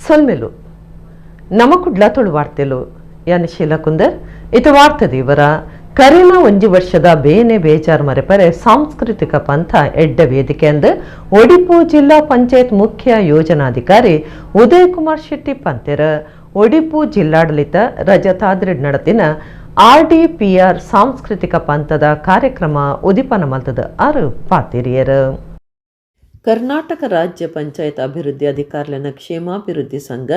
ಸೊಲ್ಮೆಲು. ನಮ ಕುಡ್ಲ ತುಳು ವಾರ್ತೆಲು. ಯಾನ್ ಶೀಲಾ ಕುಂದರ್. ಇತ್ತೆ ವಾರ್ತೆ ದೇವರ. ಕರಿನ ಒಂಜಿ ವರ್ಷದ ಬೇನೆ ಬೇಜಾರ್ ಮರೆಪರೆ ಸಾಂಸ್ಕೃತಿಕ ಪಂಥ ಎಡ್ಡೆ ವೇದಿಕೆ ಅಂದ್ ಒಡಿಪು ಜಿಲ್ಲಾ ಪಂಚಾಯತ್ ಮುಖ್ಯ ಯೋಜನಾಧಿಕಾರಿ ಉದಯ್ ಕುಮಾರ್ ಶೆಟ್ಟಿ ಪಂತೆರ್. ಒಡಿಪು ಜಿಲ್ಲಾಡಳಿತ ರಜತಾದ್ರಿಡ್ ನಡತಿನ ಆರ್ಡಿಪಿಆರ್ ಸಾಂಸ್ಕೃತಿಕ ಪಂಥದ ಕಾರ್ಯಕ್ರಮ ಉದಿಪನ ಮಲ್ತದ ಆರು ಪಾತಿರಿಯರು. ಕರ್ನಾಟಕ ರಾಜ್ಯ ಪಂಚಾಯತ್ ಅಭಿವೃದ್ಧಿ ಅಧಿಕಾರಿಲೆನ ಕ್ಷೇಮಾಭಿವೃದ್ಧಿ ಸಂಘ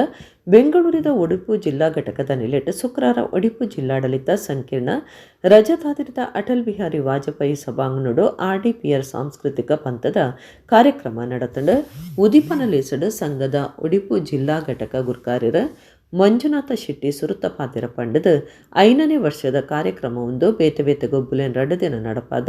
ಬೆಂಗಳೂರಿನ ಒಡಿಪು ಜಿಲ್ಲಾ ಘಟಕದ ನಿಲೆಟ್ ಶುಕ್ರವಾರ ಒಡಿಪು ಜಿಲ್ಲಾಡಳಿತ ಸಂಕೀರ್ಣ ರಜತಾದ್ರಿದ ಅಟಲ್ ಬಿಹಾರಿ ವಾಜಪೇಯಿ ಸಭಾಂಗಣಡು ಆರ್ಡಿಪಿಆರ್ ಸಾಂಸ್ಕೃತಿಕ ಪಂಥದ ಕಾರ್ಯಕ್ರಮ ನಡತಂಡು. ಉದಿಪನ ಲೇಸಡು ಸಂಘದ ಒಡಿಪು ಜಿಲ್ಲಾ ಘಟಕ ಗುರ್ಕಾರ್ಯರ ಮಂಜುನಾಥ ಶೆಟ್ಟಿ ಸುರುತ ಪಾತೆರ ಪಂಡದು, 5ನೇ ವರ್ಷದ ಕಾರ್ಯಕ್ರಮ ಒಂದು ಬೇತೆ ಬೇತೆ ಗೊಬ್ಬುಲೆನ್ 2 ದಿನ ನಡಪಾದ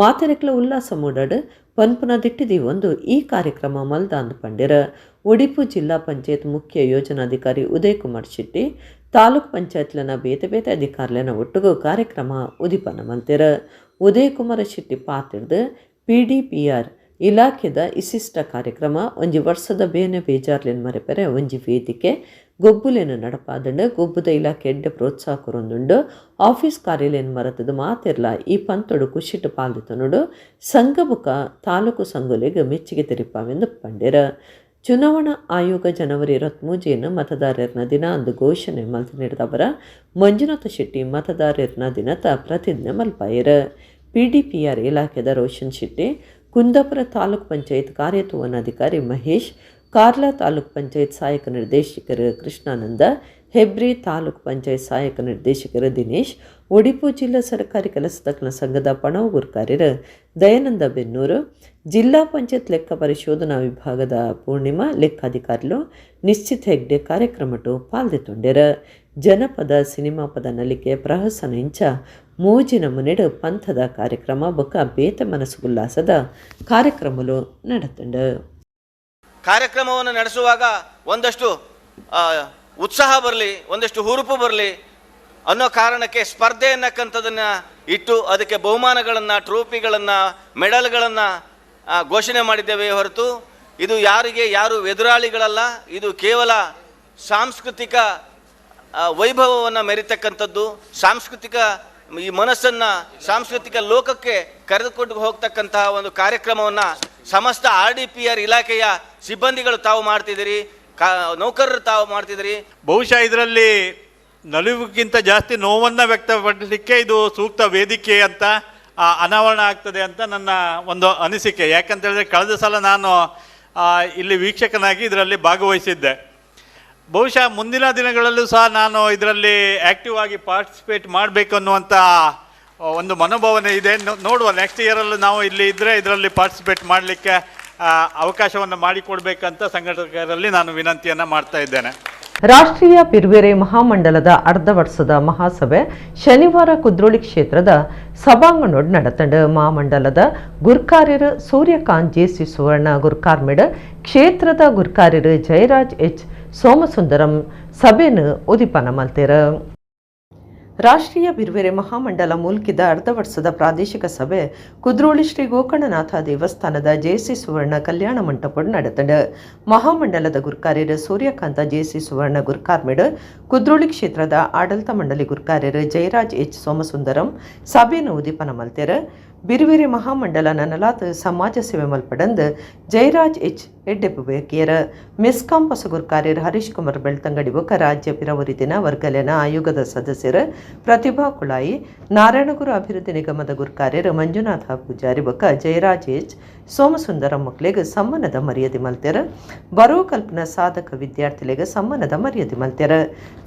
ಮಾತೆರೆಕ್ಲ ಉಲ್ಲಾಸ ಮೂಡಡ್ ಪನ್ಪುನ ದಿಟ್ಟಿದಿ ಒಂದು ಈ ಕಾರ್ಯಕ್ರಮ ಮಲ್ದಾಂದ್ ಪಂಡೆರ್. ಒಡಿಪು ಜಿಲ್ಲಾ ಪಂಚಾಯತ್ ಮುಖ್ಯ ಯೋಜನಾಧಿಕಾರಿ ಉದಯ್ ಕುಮಾರ್ ಶೆಟ್ಟಿ ತಾಲೂಕ್ ಪಂಚಾಯತ್ಲನ ಬೇತೆ ಬೇತೆ ಅಧಿಕಾರಿಲೆನ ಒಟ್ಟುಗು ಕಾರ್ಯಕ್ರಮ ಉದಿಪನ ಮಲ್ತೆರ್. ಉದಯ್ ಕುಮಾರ್ ಶೆಟ್ಟಿ ಪಾತೆರ್ದು, ಪಿಡಿಪಿಆರ್ ಇಲಾಖೆದ ಇಸಿಷ್ಟ ಕಾರ್ಯಕ್ರಮ ಒಂಜಿ ವರ್ಷದ ಬೇನೆ ಬೇಜಾರ್ಲೆನ್ ಮರೆಪೆರೆ ಒಂಜಿ ವೇದಿಕೆ. ಗೊಬ್ಬುಲೆನ್ ನಡಪಾದಂಡು. ಗೊಬ್ಬುದ ಇಲಾಖೆ ಎಡ್ಡೆ ಪ್ರೋತ್ಸಾಹ ಕೊರೊಂದುಂಡು. ಆಫೀಸ್ ಕಾರ್ಯಾಲಯನ್ ಮರತದ ಮಾತೆರ್ಲ ಈ ಪಂತೊಡು ಖುಷಿಟ್ ಪಾಲ್ದಿತನುಡು ಸಂಘ ಬುಕ ತಾಲೂಕು ಸಂಘೊಲೆಗ್ ಮೆಚ್ಚುಗೆ ತೆರಿಪಾವೆಂದು ಪಂಡೆರ್. ಚುನಾವಣಾ ಆಯೋಗ ಜನವರಿ 23ನ ಮತದಾರರ ದಿನ ಅಂದು ಘೋಷಣೆ ಮಲ್ತ್ ನೀಡಿದವರ ಮಂಜುನಾಥ ಶೆಟ್ಟಿ ಮತದಾರರ ದಿನತ ಪ್ರತಿಜ್ಞೆ ಮಲ್ಪಾಯೆರ್. ಪಿಡಿಪಿಆರ್ ಇಲಾಖೆದ ರೋಷನ್ ಶೆಟ್ಟಿ, ಕುಂದಾಪುರ ತಾಲೂಕ್ ಪಂಚಾಯತ್ ಕಾರ್ಯತುವನಾಧಿಕಾರಿ ಮಹೇಶ್, ಕಾರ್ಲ ತಾಲೂಕ್ ಪಂಚಾಯತ್ ಸಹಾಯಕ ನಿರ್ದೇಶಕರು ಕೃಷ್ಣಾನಂದ, ಹೆಬ್ರಿ ತಾಲೂಕ್ ಪಂಚಾಯತ್ ಸಹಾಯಕ ನಿರ್ದೇಶಕರು ದಿನೇಶ್, ಒಡಿಪು ಜಿಲ್ಲಾ ಸರ್ಕಾರಿ ಕೆಲಸದಕ್ನ ಸಂಘದ ಪಣವು ಗುರ್ಕಾರ್ಯರು ದಯಾನಂದ ಬೆನ್ನೂರು, ಜಿಲ್ಲಾ ಪಂಚಾಯತ್ ಲೆಕ್ಕ ಪರಿಶೋಧನಾ ವಿಭಾಗದ ಪೂರ್ಣಿಮಾ, ಲೆಕ್ಕಾಧಿಕಾರಿಲು ನಿಶ್ಚಿತ್ ಹೆಗ್ಡೆ ಕಾರ್ಯಕ್ರಮಟು ಪಾಲ್ದೆತೊಂಡೆರ್. ಜನಪದ, ಸಿನಿಮಾ ಪದ, ನಲಿಕೆ, ಪ್ರಹಸನ ಇಂಚ ಮೂಜಿನ ಮುನೆಡು ಪಂಥದ ಕಾರ್ಯಕ್ರಮ ಬೊಕ್ಕ ಬೇತೆ ಮನಸ್ಸುಲ್ಲಾಸದ ಕಾರ್ಯಕ್ರಮಲು ನಡತಂಡು. ಕಾರ್ಯಕ್ರಮವನ್ನು ನಡೆಸುವಾಗ ಒಂದಷ್ಟು ಉತ್ಸಾಹ ಬರಲಿ, ಒಂದಷ್ಟು ಹುರುಪು ಬರಲಿ ಅನ್ನೋ ಕಾರಣಕ್ಕೆ ಸ್ಪರ್ಧೆ ಅನ್ನಕ್ಕಂಥದ್ದನ್ನು ಇಟ್ಟು ಅದಕ್ಕೆ ಬಹುಮಾನಗಳನ್ನು, ಟ್ರೋಫಿಗಳನ್ನು, ಮೆಡಲ್ಗಳನ್ನು ಘೋಷಣೆ ಮಾಡಿದ್ದೇವೆ ಹೊರತು ಇದು ಯಾರಿಗೆ ಯಾರು ಎದುರಾಳಿಗಳಲ್ಲ. ಇದು ಕೇವಲ ಸಾಂಸ್ಕೃತಿಕ ವೈಭವವನ್ನು ಮೆರಿತಕ್ಕಂಥದ್ದು, ಸಾಂಸ್ಕೃತಿಕ ಈ ಮನಸ್ಸನ್ನು ಸಾಂಸ್ಕೃತಿಕ ಲೋಕಕ್ಕೆ ಕರೆದುಕೊಂಡು ಹೋಗ್ತಕ್ಕಂತಹ ಒಂದು ಕಾರ್ಯಕ್ರಮವನ್ನು ಸಮಸ್ತ ಆರ್ಡಿಪಿಆರ್ ಇಲಾಖೆಯ ಸಿಬ್ಬಂದಿಗಳು ತಾವು ಮಾಡ್ತಿದ್ದೀರಿ, ನೌಕರರು ತಾವು ಮಾಡ್ತಿದ್ದೀರಿ. ಬಹುಶಃ ಇದರಲ್ಲಿ ನಲಿವುಗಿಂತ ಜಾಸ್ತಿ ನೋವನ್ನು ವ್ಯಕ್ತಪಡಿಸಲಿಕ್ಕೆ ಇದು ಸೂಕ್ತ ವೇದಿಕೆ ಅಂತ ಅನಾವರಣ ಆಗ್ತದೆ ಅಂತ ನನ್ನ ಒಂದು ಅನಿಸಿಕೆ. ಯಾಕಂತ ಹೇಳಿದ್ರೆ, ಕಳೆದ ಸಲ ನಾನು ಇಲ್ಲಿ ವೀಕ್ಷಕನಾಗಿ ಇದರಲ್ಲಿ ಭಾಗವಹಿಸಿದ್ದೆ. ಬಹುಶಃ ಮುಂದಿನ ದಿನಗಳಲ್ಲೂ ಸಹ ನಾನು ಇದರಲ್ಲಿ ಆ್ಯಕ್ಟಿವ್ ಆಗಿ ಪಾರ್ಟಿಸಿಪೇಟ್ ಮಾಡಬೇಕು ಅನ್ನುವಂಥ ಒಂದು ಮನೋಭಾವನೆ ಇದೆ. ನೋಡುವ, ನೆಕ್ಸ್ಟ್ ಇಯರಲ್ಲೂ ನಾವು ಇಲ್ಲಿ ಇದ್ದರೆ ಇದರಲ್ಲಿ ಪಾರ್ಟಿಸಿಪೇಟ್ ಮಾಡಲಿಕ್ಕೆ ಅವಕಾಶವನ್ನು ಮಾಡಿಕೊಡ್ಬೇಕಂತ ಸಂಘಟಕರಲ್ಲಿ ನಾನು ವಿನಂತಿಯನ್ನು ಮಾಡ್ತಾ ಇದ್ದೇನೆ. ರಾಷ್ಟ್ರೀಯ ಬಿರುವೆರೆ ಮಹಾಮಂಡಲದ ಅರ್ಧ ವರ್ಷದ ಮಹಾಸಭೆ ಶನಿವಾರ ಕುದ್ರೋಳಿ ಕ್ಷೇತ್ರದ ಸಭಾಂಗಣೋಡ್ ನಡತಂಡು. ಮಹಾಮಂಡಲದ ಗುರ್ಕಾರ್ಯರು ಸೂರ್ಯಕಾಂತ್ ಜೆಸಿ ಸುವರ್ಣ ಗುರ್ಕಾರ್ಮೆಡ್, ಕ್ಷೇತ್ರದ ಗುರ್ಕಾರ್ಯರು ಜಯರಾಜ್ ಎಚ್ ಸೋಮಸುಂದರಂ ಸಭೆನು ಉದಿಪನ ಮಲ್ತೇರು. ರಾಷ್ಟ್ರೀಯ ಬಿರುವೆರೆ ಮಹಾಮಂಡಲ ಮೂಲ್ಕಿದ ಅರ್ಧ ವರ್ಷದ ಪ್ರಾದೇಶಿಕ ಸಭೆ ಕುದ್ರೋಳಿ ಶ್ರೀ ಗೋಕರ್ಣನಾಥ ದೇವಸ್ಥಾನದ ಜೆಸಿ ಸುವರ್ಣ ಕಲ್ಯಾಣ ಮಂಟಪ ನಡೆತಂಡು. ಮಹಾಮಂಡಲದ ಗುರ್ಕಾರ್ಯರು ಸೂರ್ಯಕಾಂತ ಜೆಸಿ ಸುವರ್ಣ ಗುರ್ಕಾರ್ಮೆಡ್, ಕುದ್ರೋಳಿ ಕ್ಷೇತ್ರದ ಆಡಳಿತ ಮಂಡಳಿ ಗುರ್ಕಾರ್ಯರು ಜಯರಾಜ್ ಎಚ್ ಸೋಮಸುಂದರಂ ಸಭೆಯನ್ನು ಉದಿಪನ ಮಲ್ತೆರ್. ಬಿರುವೆರೆ ಮಹಾಮಂಡಲ ನನಲಾತ್ ಸಮಾಜ ಸೇವೆ ಮಲ್ಪಡಂದ್ ಜಯರಾಜ್ ಎಚ್ ಎಡ್ಡೆಪ್ಪು ಬೇಕಿಯರ್. ಮೆಸ್ಕಾಂ ಪೊಸ ಗುರ್ಕಾರ್ಯರ್ ಹರೀಶ್ ಕುಮಾರ್ ಬೆಳ್ತಂಗಡಿ ಬೊಕ್ಕ ರಾಜ್ಯ ಪಿರವರಿದಿನ ವರ್ಗಲೆನ ಆಯೋಗದ ಸದಸ್ಯರು ಪ್ರತಿಭಾ ಕುಳಾಯಿ, ನಾರಾಯಣಗುರು ಅಭಿವೃದ್ಧಿ ನಿಗಮದ ಗುರ್ಕಾರ್ಯರು ಮಂಜುನಾಥ ಪೂಜಾರಿ ಬೊಕ್ಕ ಜಯರಾಜ್ ಎಚ್ ಸೋಮಸುಂದರಂ ಮಕ್ಳಿಗೆ ಸಮ್ಮಾನದ ಮರ್ಯಾದೆ ಮಲ್ತೆರ್. ಬರೋ ಕಲ್ಪನ ಸಾಧಕ ವಿದ್ಯಾರ್ಥಿಗಳಿಗೆ ಸಮ್ಮಾನದ ಮರ್ಯಾದೆ ಮಲ್ತೆರ್.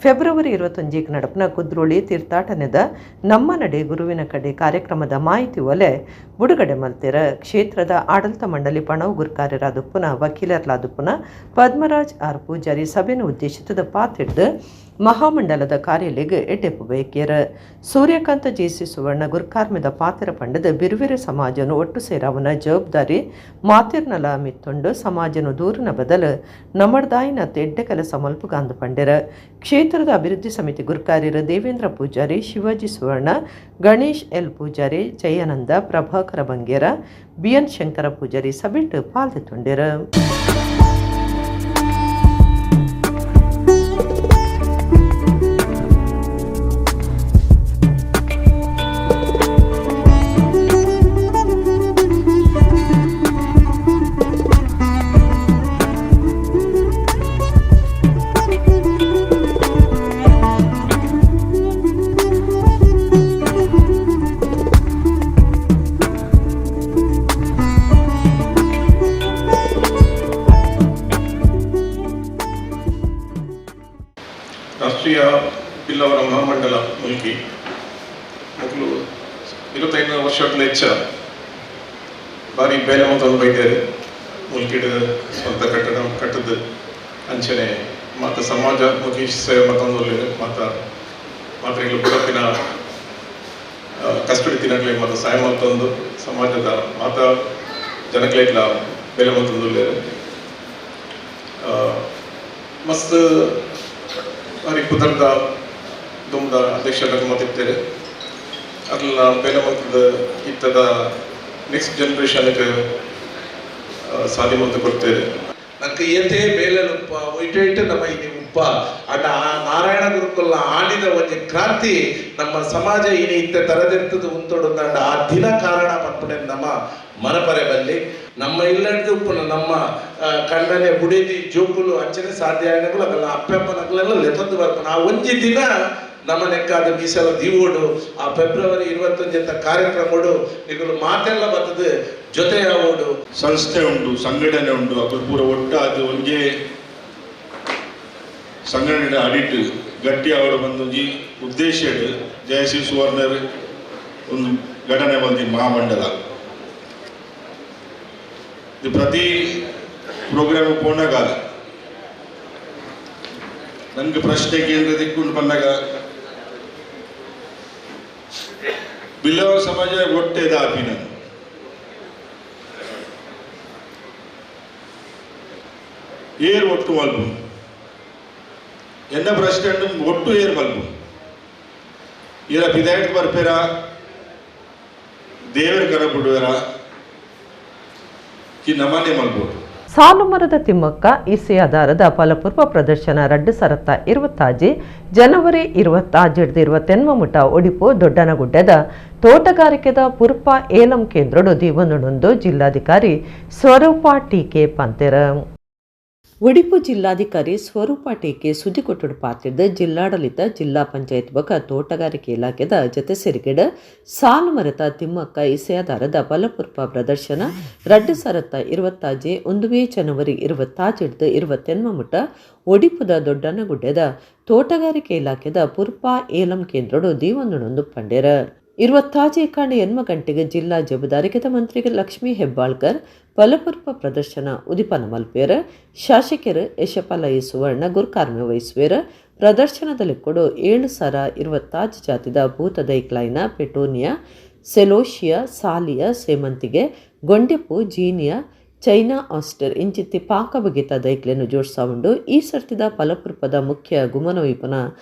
ಫೆಬ್ರವರಿ 21ಕ್ಕೆ ನಡಪನ ಕುದ್ರೋಳಿ ತೀರ್ಥಾಟನೆದ ನಮ್ಮ ನಡೆ ಗುರುವಿನ ಕಡೆ ಕಾರ್ಯಕ್ರಮದ ಮಾಹಿತಿ ಒಲೆ ಬಿಡುಗಡೆ ಮಲ್ತೆರ್. ಕ್ಷೇತ್ರದ ಆಡಳಿತ ಮಂಡಳಿ ಪಣವು ಗುರ್ಕಾರ್ಯರಾದುಪ್ಪುನ ವಕೀಲರ್ಲಾದುಪ್ಪುನ ಪದ್ಮರಾಜ್ ಆರ್ ಪೂಜಾರಿ ಸಭೆಯನ್ನು ಉದ್ದೇಶಿತದ ಪಾತಿಡ್ದು ಮಹಾಮಂಡಲದ ಕಾರ್ಯಾಲಯಕ್ಕೆ ಎಡ್ಡೆಪ್ಪು ಬೇಕಿಯರ್. ಸೂರ್ಯಕಾಂತ ಜೆಸಿ ಸುವರ್ಣ ಗುರ್ಕಾರ್ಮೆದ ಪಾತ್ರ ಪಂಡದ, ಬಿರುವೆರೆ ಸಮಾಜನು ಒಟ್ಟು ಸೇರಾವನ ಜವಾಬ್ದಾರಿ ಮಾತಿರ್ನಲ ಮಿತ್ತೊಂಡು. ಸಮಾಜನು ದೂರಿನ ಬದಲು ನಮಡ್ದಾಯಿನ ಎಡ್ಡೆ ಕೆಲಸ ಮಲ್ಪುಗಾಂದು ಪಂಡೆರ. ಕ್ಷೇತ್ರದ ಅಭಿವೃದ್ಧಿ ಸಮಿತಿ ಗುರ್ಕಾರ್ಯರು ದೇವೇಂದ್ರ ಪೂಜಾರಿ, ಶಿವಾಜಿ ಸುವರ್ಣ, ಗಣೇಶ್ ಎಲ್ ಪೂಜಾರಿ, ಜಯಾನಂದ, ಪ್ರಭಾಕರ ಬಂಗೇರ, ಬಿಎನ್ ಶಂಕರ ಪೂಜಾರಿ ಸಭೆಟ್ ಪಾಲ್ದೆತೊಂಡೆರ್. ರಾಷ್ಟ್ರೀಯ ಬಿಲ್ಲವರ ಮಹಾಮಂಡಲ ಮುಲ್ಕಿ ಮೊದಲು 25 ವರ್ಷಗಳ ಹೆಚ್ಚ ಬಾರಿ ಬೇಲೆ ಮತ್ತೊಂದು ಬೈದೇರು ಮುಲ್ಕಿಡ್ ಸ್ವಂತ ಕಟ್ಟಡ ಕಟ್ಟದ ಅಂಚನೆ ಮಾತ ಸಮಾಜ ಮುಖಿ ಸೇವೆ ಮತ್ತೊಂದು ಮಾತ ಮಾತ್ರೆಗಳು ಬುಡಪಿನ ಕಷ್ಟಡಿ ತಿನ್ನಗ್ಲೆ ಮಾತ ಸಹಾಯ ಮತ್ತೊಂದು ಸಮಾಜದ ಮಾತ ಜನಕ್ಲೆಗ್ಲ ಬೇಲೆ ಮತ್ತೊಂದು ಮಸ್ತ್ ಬಾರಿ ಪುದರ್ದ ದುಂಬದ ಅಧ್ಯಕ್ಷರ ಮತ್ತಿತ್ತೇವೆ ಅದ್ಲ ಬೇಲೆ ಮಲ್ತದ ಇತ್ತದ ನೆಕ್ಸ್ಟ್ ಜನರೇಷನ್ಗೆ ಸಾಧಿ ಮಂತು ಕೊಡ್ತೇವೆ. ನಂಗೆ ಏತೇ ಬೇಲೆಲುಪ್ಪ ಒಯ್ಟು ಇಟ್ಟು ನಮ್ಮ ಇನಿ ಉಪ್ಪ ಅಣ್ಣ ಆ ನಾರಾಯಣ ಗುರುಕುಲ ಆಡಿದ ಒಂಜಿ ಕ್ರಾಂತಿ ನಮ್ಮ ಸಮಾಜ ಇನಿ ಇತ್ತ ತರದಿರ್ತದ ಉಂತೊಡುಂದಂಡ ಆ ದಿನ ಕಾರಣ ಪನ್ಪುನೆ ನಮ್ಮ ಮನಪರೆ ಬಲ್ಲಿ ನಮ್ಮ ಇಲ್ಲಡ್ದು ಉಪ್ಪುನ ನಮ್ಮ ಕಣ್ಣನೆ ಬುಡೇದಿ ಜೋಕುಲು ಅಂಚನೆ ಸಾಧ್ಯ ಆಗಲು ಅಗಲ ಅಪ್ಪೆಪ್ಪನಗಲೆಲ್ಲ ಲೆತ್ತೊಂದು ಬರ್ಪುನ ಆ ಒಂಜಿ ದಿನ ನಮ್ಮ ನೆಕ್ಕಾದ ಮೀಸಲ ದೀವೋಡು ಆ ಫೆಬ್ರವರಿ 21 ಕಾರ್ಯಕ್ರಮಡು ನಿಗಲು ಮಾತೆಲ್ಲ ಬರ್ತದೆ ಜೊತೆಯಾವೋಡು. ಸಂಸ್ಥೆ ಉಂಟು, ಸಂಘಟನೆ ಉಂಟು, ಅದು ಪೂರ ಒಟ್ಟಾದ ಒಂಜೇ ಸಂಘಟನೆ ಅಡಿಟ್ ಗಟ್ಟಿ ಅವಳು ಬಂದೊಂಜಿ ಉದ್ದೇಶ ಜಯಶ್ರೀ ಸುವರ್ಣರ್ ಒಂದು ಘಟನೆ ಬಂದಿ ಮಹಾಮಂಡಲ. ಇದು ಪ್ರತಿ ಪ್ರೋಗ್ರಾಮ್ ಪೋನಾಗ ನನಗೆ ಪ್ರಶ್ನೆ ಕೇಂದ್ರ ದಿಕ್ಕೊಂಡು ಬಂದಾಗ ಬಿಲ್ಲವ ಸಮಾಜ ಒಟ್ಟೆದ ಆಪಿ ನಾನು ಏರ್ ಒಟ್ಟು ಮಲ್ಪು ಎನ್ನ ಪ್ರಶ್ನೆ ಒಟ್ಟು ಏರ್ ಮಲ್ಪು ಏರ ಬಿದಾಯಟ್ ಬರ್ಪೇರ ದೇವರ ಕರ ಬಿಡುವೆರ ಕಿ ನಮನೆ ಮಲ್ಬೋದು. ಸಾಲುಮರದ ತಿಮ್ಮಕ್ಕ ಇಸೆ ಆಧಾರದ ಫಲಪೂರ್ವ ಪ್ರದರ್ಶನ 2026 ಜನವರಿ 26 28 ಮುಟ ಒಡಿಪು ದೊಡ್ಡನಗುಡ್ಡದ ತೋಟಗಾರಿಕೆದ ಪುರ್ಪ ಏಲಂ ಕೇಂದ್ರಡು ದೀವನುಂದು ಜಿಲ್ಲಾಧಿಕಾರಿ ಸ್ವರೂಪ ಟೀಕೆ ಪಂತೆರ. ಒಡಿಪು ಜಿಲ್ಲಾಧಿಕಾರಿ ಸ್ವರೂಪ ಟೀಕೆ ಸುದ್ದಿಕೊಟ್ಟುಡು ಪಾತಿದ್ದು ಜಿಲ್ಲಾಡಳಿತ ಜಿಲ್ಲಾ ಪಂಚಾಯತ್ ಬಕ ತೋಟಗಾರಿಕೆ ಇಲಾಖೆದ ಜತೆ ಸೇರಿಗೆಡ ಸಾಲುಮರದ ತಿಮ್ಮಕ್ಕ ಇಸೆಯಾಧಾರದ ಫಲಪುರ್ಪ ಪ್ರದರ್ಶನ 2026 1 ಜನವರಿ 26 28 ಮುಟ ಒಡಿಪುದ ದೊಡ್ಡನಗುಡ್ಡೆದ ತೋಟಗಾರಿಕೆ ಇಲಾಖೆದ ಪುರ್ಪ ಏಲಂ ಕೇಂದ್ರಡು ದೀವನುಂದು ಪಂಡೇರ. 26 ಕಾಂಡ 8 ಗಂಟೆಗೆ ಜಿಲ್ಲಾ ಜಬದಾರಿಕೆದ ಮಂತ್ರಿ ಲಕ್ಷ್ಮೀ ಹೆಬ್ಬಾಳ್ಕರ್ ಫಲಪುರ್ಪ ಪ್ರದರ್ಶನ ಉದಿಪನ ಮಲ್ಪೇರ. ಶಾಸಕರು ಯಶಪಾಲ ಸುವರ್ಣ ಗುರುಕಾರ್ಮೆ ವಹಿಸುವೇರ. ಪ್ರದರ್ಶನದಲ್ಲಿ ಕೊಡು 7026 ಜಾತಿದ ಭೂತದೈಕ್ಲೈನ ಪೆಟೋನಿಯಾ, ಸೆಲೋಷಿಯಾ, ಸಾಲಿಯ, ಸೇಮಂತಿಗೆ, ಗೊಂಡೆಪು, ಜೀನಿಯಾ, ಚೈನಾ ಆಸ್ಟರ್ ಇಂಚಿತ್ತಿ ಪಾಕ ಬಗೆತ ದೈಕ್ಲೆನು ಜೋಡಿಸಾವುಂಡು. ಈ ಸರ್ತಿದ ಫಲಪುರ್ಪದ ಮುಖ್ಯ ಗುಮನವೀಪನ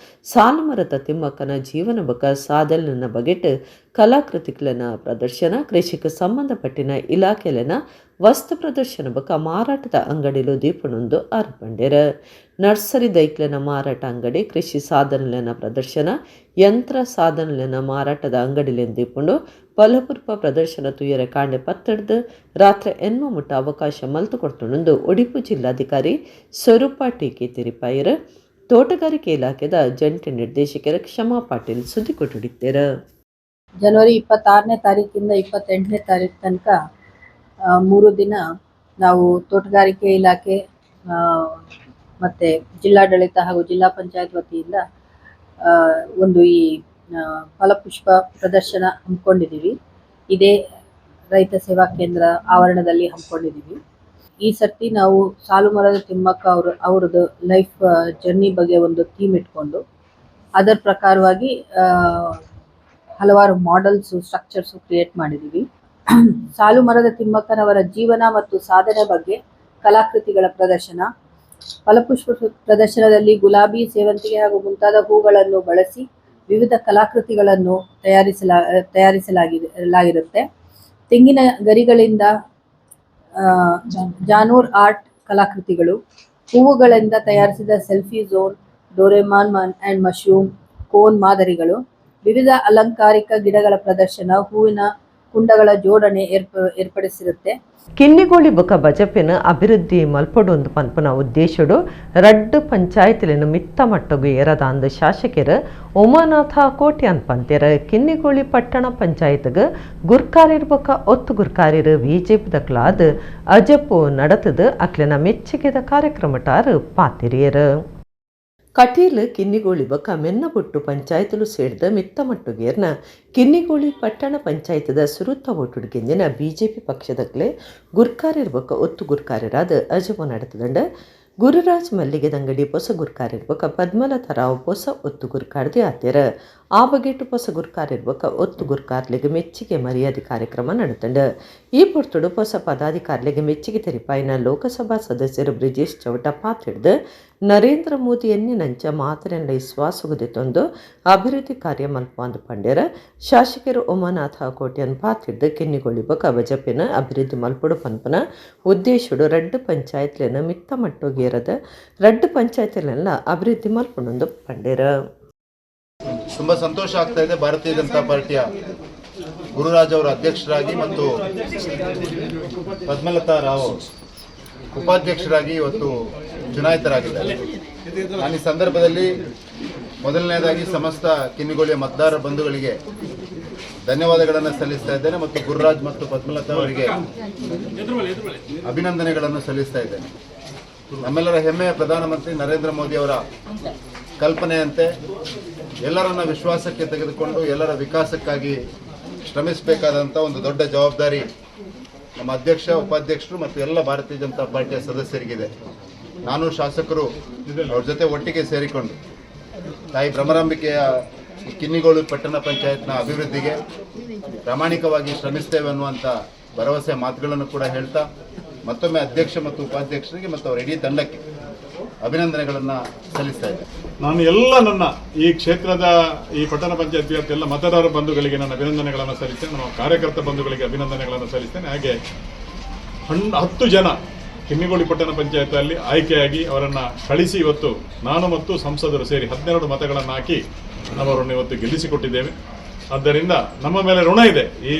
ಸಾಲುಮರದ ತಿಮ್ಮಕ್ಕನ ಜೀವನ ಬಕ ಸಾಧಲನ ಬಗೆಟ್ ಕಲಾಕೃತಿಗಳನ್ನ ಪ್ರದರ್ಶನ, ಕೃಷಿಗೆ ಸಂಬಂಧಪಟ್ಟಿನ ಇಲಾಖೆಲೆನ ವಸ್ತು ಪ್ರದರ್ಶನ ಬಕ ಮಾರಾಟದ ಅಂಗಡಿಲು ದೀಪನೊಂದು ಆರ್ಪಂಡೆರ. ನರ್ಸರಿ ದೈಕ್ಲೆನ ಮಾರಾಟ ಅಂಗಡಿ, ಕೃಷಿ ಸಾಧನಲೆನ ಪ್ರದರ್ಶನ, ಯಂತ್ರ ಸಾಧನಲೆನ ಮಾರಾಟದ ಅಂಗಡಿಲೆನ್ ದೀಪುಂಡು. ಫಲಪುರ್ಪ ಪ್ರದರ್ಶನ ತುಯರ ಕಾಂಡೆ 10 ರಾತ್ರಿ 8 ಮುಟ್ಟ ಅವಕಾಶ ಮಲ್ತು ಕೊಡ್ತುಂಡು ಒಡಿಪು ಜಿಲ್ಲಾಧಿಕಾರಿ ಸ್ವರೂಪ ಟೀಕೆ ತಿರಿಪಾಯರ್. ತೋಟಗಾರಿಕೆ ಇಲಾಖೆದ ಜಂಟಿ ನಿರ್ದೇಶಕರ ಕ್ಷಮಾ ಪಾಟೀಲ್ ಸುದ್ದಿ ಕೊಟ್ಟಿದ್ದಾರೆ. ಜನವರಿ 26ನೇ ತಾರೀಕಿಂದ 28ನೇ ತಾರೀಕು ತನಕ 3 ದಿನ ನಾವು ತೋಟಗಾರಿಕೆ ಇಲಾಖೆ ಮತ್ತು ಜಿಲ್ಲಾಡಳಿತ ಹಾಗೂ ಜಿಲ್ಲಾ ಪಂಚಾಯತ್ ವತಿಯಿಂದ ಒಂದು ಈ ಫಲಪುಷ್ಪ ಪ್ರದರ್ಶನ ಹಮ್ಮಿಕೊಂಡಿದ್ದೀವಿ. ಇದೇ ರೈತ ಸೇವಾ ಕೇಂದ್ರ ಆವರಣದಲ್ಲಿ ಹಮ್ಮಿಕೊಂಡಿದ್ದೀವಿ. ಈ ಸರ್ತಿ ನಾವು ಸಾಲುಮರದ ತಿಮ್ಮಕ್ಕ ಅವ್ರದ್ದು ಲೈಫ್ ಜರ್ನಿ ಬಗ್ಗೆ ಒಂದು ಥೀಮ್ ಇಟ್ಕೊಂಡು ಅದರ ಪ್ರಕಾರವಾಗಿ ಹಲವಾರು models, structures create ಮಾಡಿದ್ದೀವಿ. ಸಾಲುಮರದ ತಿಮ್ಮಕ್ಕನವರ ಜೀವನ ಮತ್ತು ಸಾಧನೆ ಬಗ್ಗೆ ಕಲಾಕೃತಿಗಳ ಪ್ರದರ್ಶನ, ಫಲಪುಷ್ಪ ಪ್ರದರ್ಶನದಲ್ಲಿ ಗುಲಾಬಿ, ಸೇವಂತಿಗೆ ಹಾಗೂ ಮುಂತಾದ ಹೂಗಳನ್ನು ಬಳಸಿ ವಿವಿಧ ಕಲಾಕೃತಿಗಳನ್ನು ತಯಾರಿಸಲಾಗಿರುತ್ತೆ. ತೆಂಗಿನ ಗರಿಗಳಿಂದ ಜಾನೂರ್ ಆರ್ಟ್ ಕಲಾಕೃತಿಗಳು, ಹೂವುಗಳಿಂದ ತಯಾರಿಸಿದ selfie zone, Doraemon and mushroom cone ಮಾದರಿಗಳು, ವಿವಿಧ ಅಲಂಕಾರಿಕ ಗಿಡಗಳ ಪ್ರದರ್ಶನ, ಹೂವಿನ ಕುಂಡಗಳ ಜೋಡಣೆ ಏರ್ಪಡಿಸಿರುತ್ತೆ. ಕಿನ್ನಿಗೋಳಿ ಬೊಕ ಬಜಪಿನ ಅಭಿವೃದ್ಧಿ ಮಲ್ಪಡೊಂದು ಪನ್ಪುನ ಉದ್ದೇಶಡು ರಡ್ಡು ಪಂಚಾಯತ್ಲಿನ ಮಿತ್ತ ಮಟ್ಟಗು ಏರದಾಂದು ಶಾಸಕರು ಉಮಾನಾಥ ಕೋಟ್ಯಾನ್ ಪಂತೆರ. ಕಿನ್ನಿಗೋಳಿ ಪಟ್ಟಣ ಪಂಚಾಯತ್ಗ್ ಗುರ್ಕಾರಿರ್ ಬೊಕ ಒತ್ತು ಗುರ್ಕಾರಿರು ಬಿಜೆಪಿ ದಕ್ಲಾದ್ ಅಜಪು ನಡತದು ಅಕ್ಲೆನ ಮೆಚ್ಚುಗೆದ ಕಾರ್ಯಕ್ರಮಟಾರು ಪಾತಿರಿಯರು. Kateel Kinnigoli ಬೊಕ್ಕ ಮೆನ್ನಬೊಟ್ಟು ಪಂಚಾಯತ್ಲು ಸೇರಿದ ಮಿತ್ತಮಟ್ಟುಗೇರ್ನ ಕಿನ್ನಿಗೋಳಿ ಪಟ್ಟಣ ಪಂಚಾಯತ್ದ ಸುರುತ್ತ ಓಟುಡು ಗೆಂದಿನ ಬಿಜೆಪಿ ಪಕ್ಷದಕ್ಲೆ ಗುರ್ಕಾರ್ಯರ್ ಬೊಕ್ಕ ಒತ್ತು ಗುರ್ಕಾರ್ಯರಾದ ಅಜಮು ನಡೆತದಂಡ ಗುರುರಾಜ್ ಮಲ್ಲಿಗೆ ದಂಗಡಿ ಪೊಸ ಗುರ್ಕಾರ್ಯರ್ ಬೊಕ್ಕ ಪದ್ಮಲತಾ ರಾವ್ ಪೊಸ ಒತ್ತು ಗುರ್ಕಾರ್ದಿ ಆತೇರ. ಆ ಬಗೆಟು ಪೊಸ ಗುರ್ಕಾರ್ಯರ್ ಬೊಕ್ಕ ಒತ್ತು ಗುರ್ಕಾರ್ಲಿಗೆ ಮೆಚ್ಚಿಗೆ ಮರ್ಯಾದೆ ಕಾರ್ಯಕ್ರಮ ನಡೆತಂಡ. ಈ ಪೊರ್ತುಡು ಪೊಸ ಪದಾಧಿಕಾರಿಗಳಿಗೆ ಮೆಚ್ಚಿಗೆ ತೆರಿಪಾಯಿನ ಲೋಕಸಭಾ ಸದಸ್ಯರು ಬ್ರಿಜೇಶ್ ಚೌಟ ಪಾತಿಡ್ದು ನರೇಂದ್ರ ಮೋದಿ ಎನ್ನಿನಂಚ ಮಾತರೆಲ್ಲ ವಿಶ್ವಾಸಗುದಿತೊಂದು ಅಭಿವೃದ್ಧಿ ಕಾರ್ಯ ಮಲ್ಪಂದು ಪಂಡ್ಯರ. ಶಾಸಕರು ಉಮಾನಾಥ ಕೋಟ್ಯನ್ ಪಾತಿಡ್ದು ಕಿನ್ನಿಗೋಳಿ ಬೊಕ್ಕ ಬಜಪಿನ ಅಭಿವೃದ್ಧಿ ಮಲ್ಪಡು ಪನ್ಪನ ಉದ್ದೇಶಡು ರಡ್ಡು ಪಂಚಾಯತ್ಲೆನ ಮಿತ್ತ ಮಟ್ಟುಗೇರದ ರಡ್ಡು ಪಂಚಾಯತ್ಲೆಲ್ಲ ಅಭಿವೃದ್ಧಿ ಮಲ್ಪುನೊಂದು ಪಂಡ್ಯರ. ತುಂಬ ಸಂತೋಷ ಆಗ್ತಾ ಇದೆ. ಭಾರತೀಯ ಜನತಾ ಪಾರ್ಟಿಯ ಗುರುರಾಜ್ ಅವರ ಅಧ್ಯಕ್ಷರಾಗಿ ಮತ್ತು ಪದ್ಮಲತಾ ರಾವ್ ಉಪಾಧ್ಯಕ್ಷರಾಗಿ ಇವತ್ತು ಚುನಾಯಿತರಾಗಿದ್ದಾರೆ. ನಾನು ಈ ಸಂದರ್ಭದಲ್ಲಿ ಮೊದಲನೇದಾಗಿ ಸಮಸ್ತ ಕಿನ್ನಿಗೋಳಿಯ ಮತದಾರ ಬಂಧುಗಳಿಗೆ ಧನ್ಯವಾದಗಳನ್ನು ಸಲ್ಲಿಸ್ತಾ ಇದ್ದೇನೆ ಮತ್ತು ಗುರುರಾಜ್ ಮತ್ತು ಪದ್ಮಲತಾ ಅವರಿಗೆ ಅಭಿನಂದನೆಗಳನ್ನು ಸಲ್ಲಿಸ್ತಾ ಇದ್ದೇನೆ. ನಮ್ಮೆಲ್ಲರ ಹೆಮ್ಮೆಯ ಪ್ರಧಾನಮಂತ್ರಿ ನರೇಂದ್ರ ಮೋದಿ ಅವರ ಕಲ್ಪನೆಯಂತೆ ಎಲ್ಲರನ್ನ ವಿಶ್ವಾಸಕ್ಕೆ ತೆಗೆದುಕೊಂಡು ಎಲ್ಲರ ವಿಕಾಸಕ್ಕಾಗಿ ಶ್ರಮಿಸಬೇಕಾದಂಥ ಒಂದು ದೊಡ್ಡ ಜವಾಬ್ದಾರಿ ನಮ್ಮ ಅಧ್ಯಕ್ಷ, ಉಪಾಧ್ಯಕ್ಷರು ಮತ್ತು ಎಲ್ಲ ಭಾರತೀಯ ಜನತಾ ಪಾರ್ಟಿಯ ಸದಸ್ಯರಿಗಿದೆ. ನಾನು ಶಾಸಕರು ಅವ್ರ ಜೊತೆ ಒಟ್ಟಿಗೆ ಸೇರಿಕೊಂಡು ತಾಯಿ ಭ್ರಮರಾಂಬಿಕೆಯ ಕಿನ್ನಿಗೋಳು ಪಟ್ಟಣ ಪಂಚಾಯತ್ನ ಅಭಿವೃದ್ಧಿಗೆ ಪ್ರಾಮಾಣಿಕವಾಗಿ ಶ್ರಮಿಸ್ತೇವೆ ಅನ್ನುವಂಥ ಭರವಸೆ ಮಾತುಗಳನ್ನು ಕೂಡ ಹೇಳ್ತಾ ಮತ್ತೊಮ್ಮೆ ಅಧ್ಯಕ್ಷ ಮತ್ತು ಉಪಾಧ್ಯಕ್ಷರಿಗೆ ಮತ್ತು ಅವರ ಇಡೀ ತಂಡಕ್ಕೆ ಅಭಿನಂದನೆಗಳನ್ನು ಸಲ್ಲಿಸ್ತಾ ಇದ್ದೇನೆ. ನಾನು ಎಲ್ಲ ನನ್ನ ಈ ಕ್ಷೇತ್ರದ ಈ ಪಟ್ಟಣ ಪಂಚಾಯತ್ ವ್ಯಾಪ್ತಿಯ ಎಲ್ಲ ಮತದಾರ ಬಂಧುಗಳಿಗೆ ನಾನು ಅಭಿನಂದನೆಗಳನ್ನು ಸಲ್ಲಿಸ್ತೇನೆ. ನಮ್ಮ ಕಾರ್ಯಕರ್ತ ಬಂಧುಗಳಿಗೆ ಅಭಿನಂದನೆಗಳನ್ನು ಸಲ್ಲಿಸ್ತೇನೆ. ಹಾಗೆ 10 ಜನ ಕಿನ್ನಿಗೋಳಿ ಪಟ್ಟಣ ಪಂಚಾಯತಲ್ಲಿ ಆಯ್ಕೆಯಾಗಿ ಅವರನ್ನು ಕಳಿಸಿ ಇವತ್ತು ನಾನು ಮತ್ತು ಸಂಸದರು ಸೇರಿ 12 ಮತಗಳನ್ನು ಹಾಕಿ ನಾವು ಅವರನ್ನು ಇವತ್ತು ಗೆಲ್ಲಿಸಿಕೊಟ್ಟಿದ್ದೇವೆ. ಆದ್ದರಿಂದ ನಮ್ಮ ಮೇಲೆ ಋಣ ಇದೆ, ಈ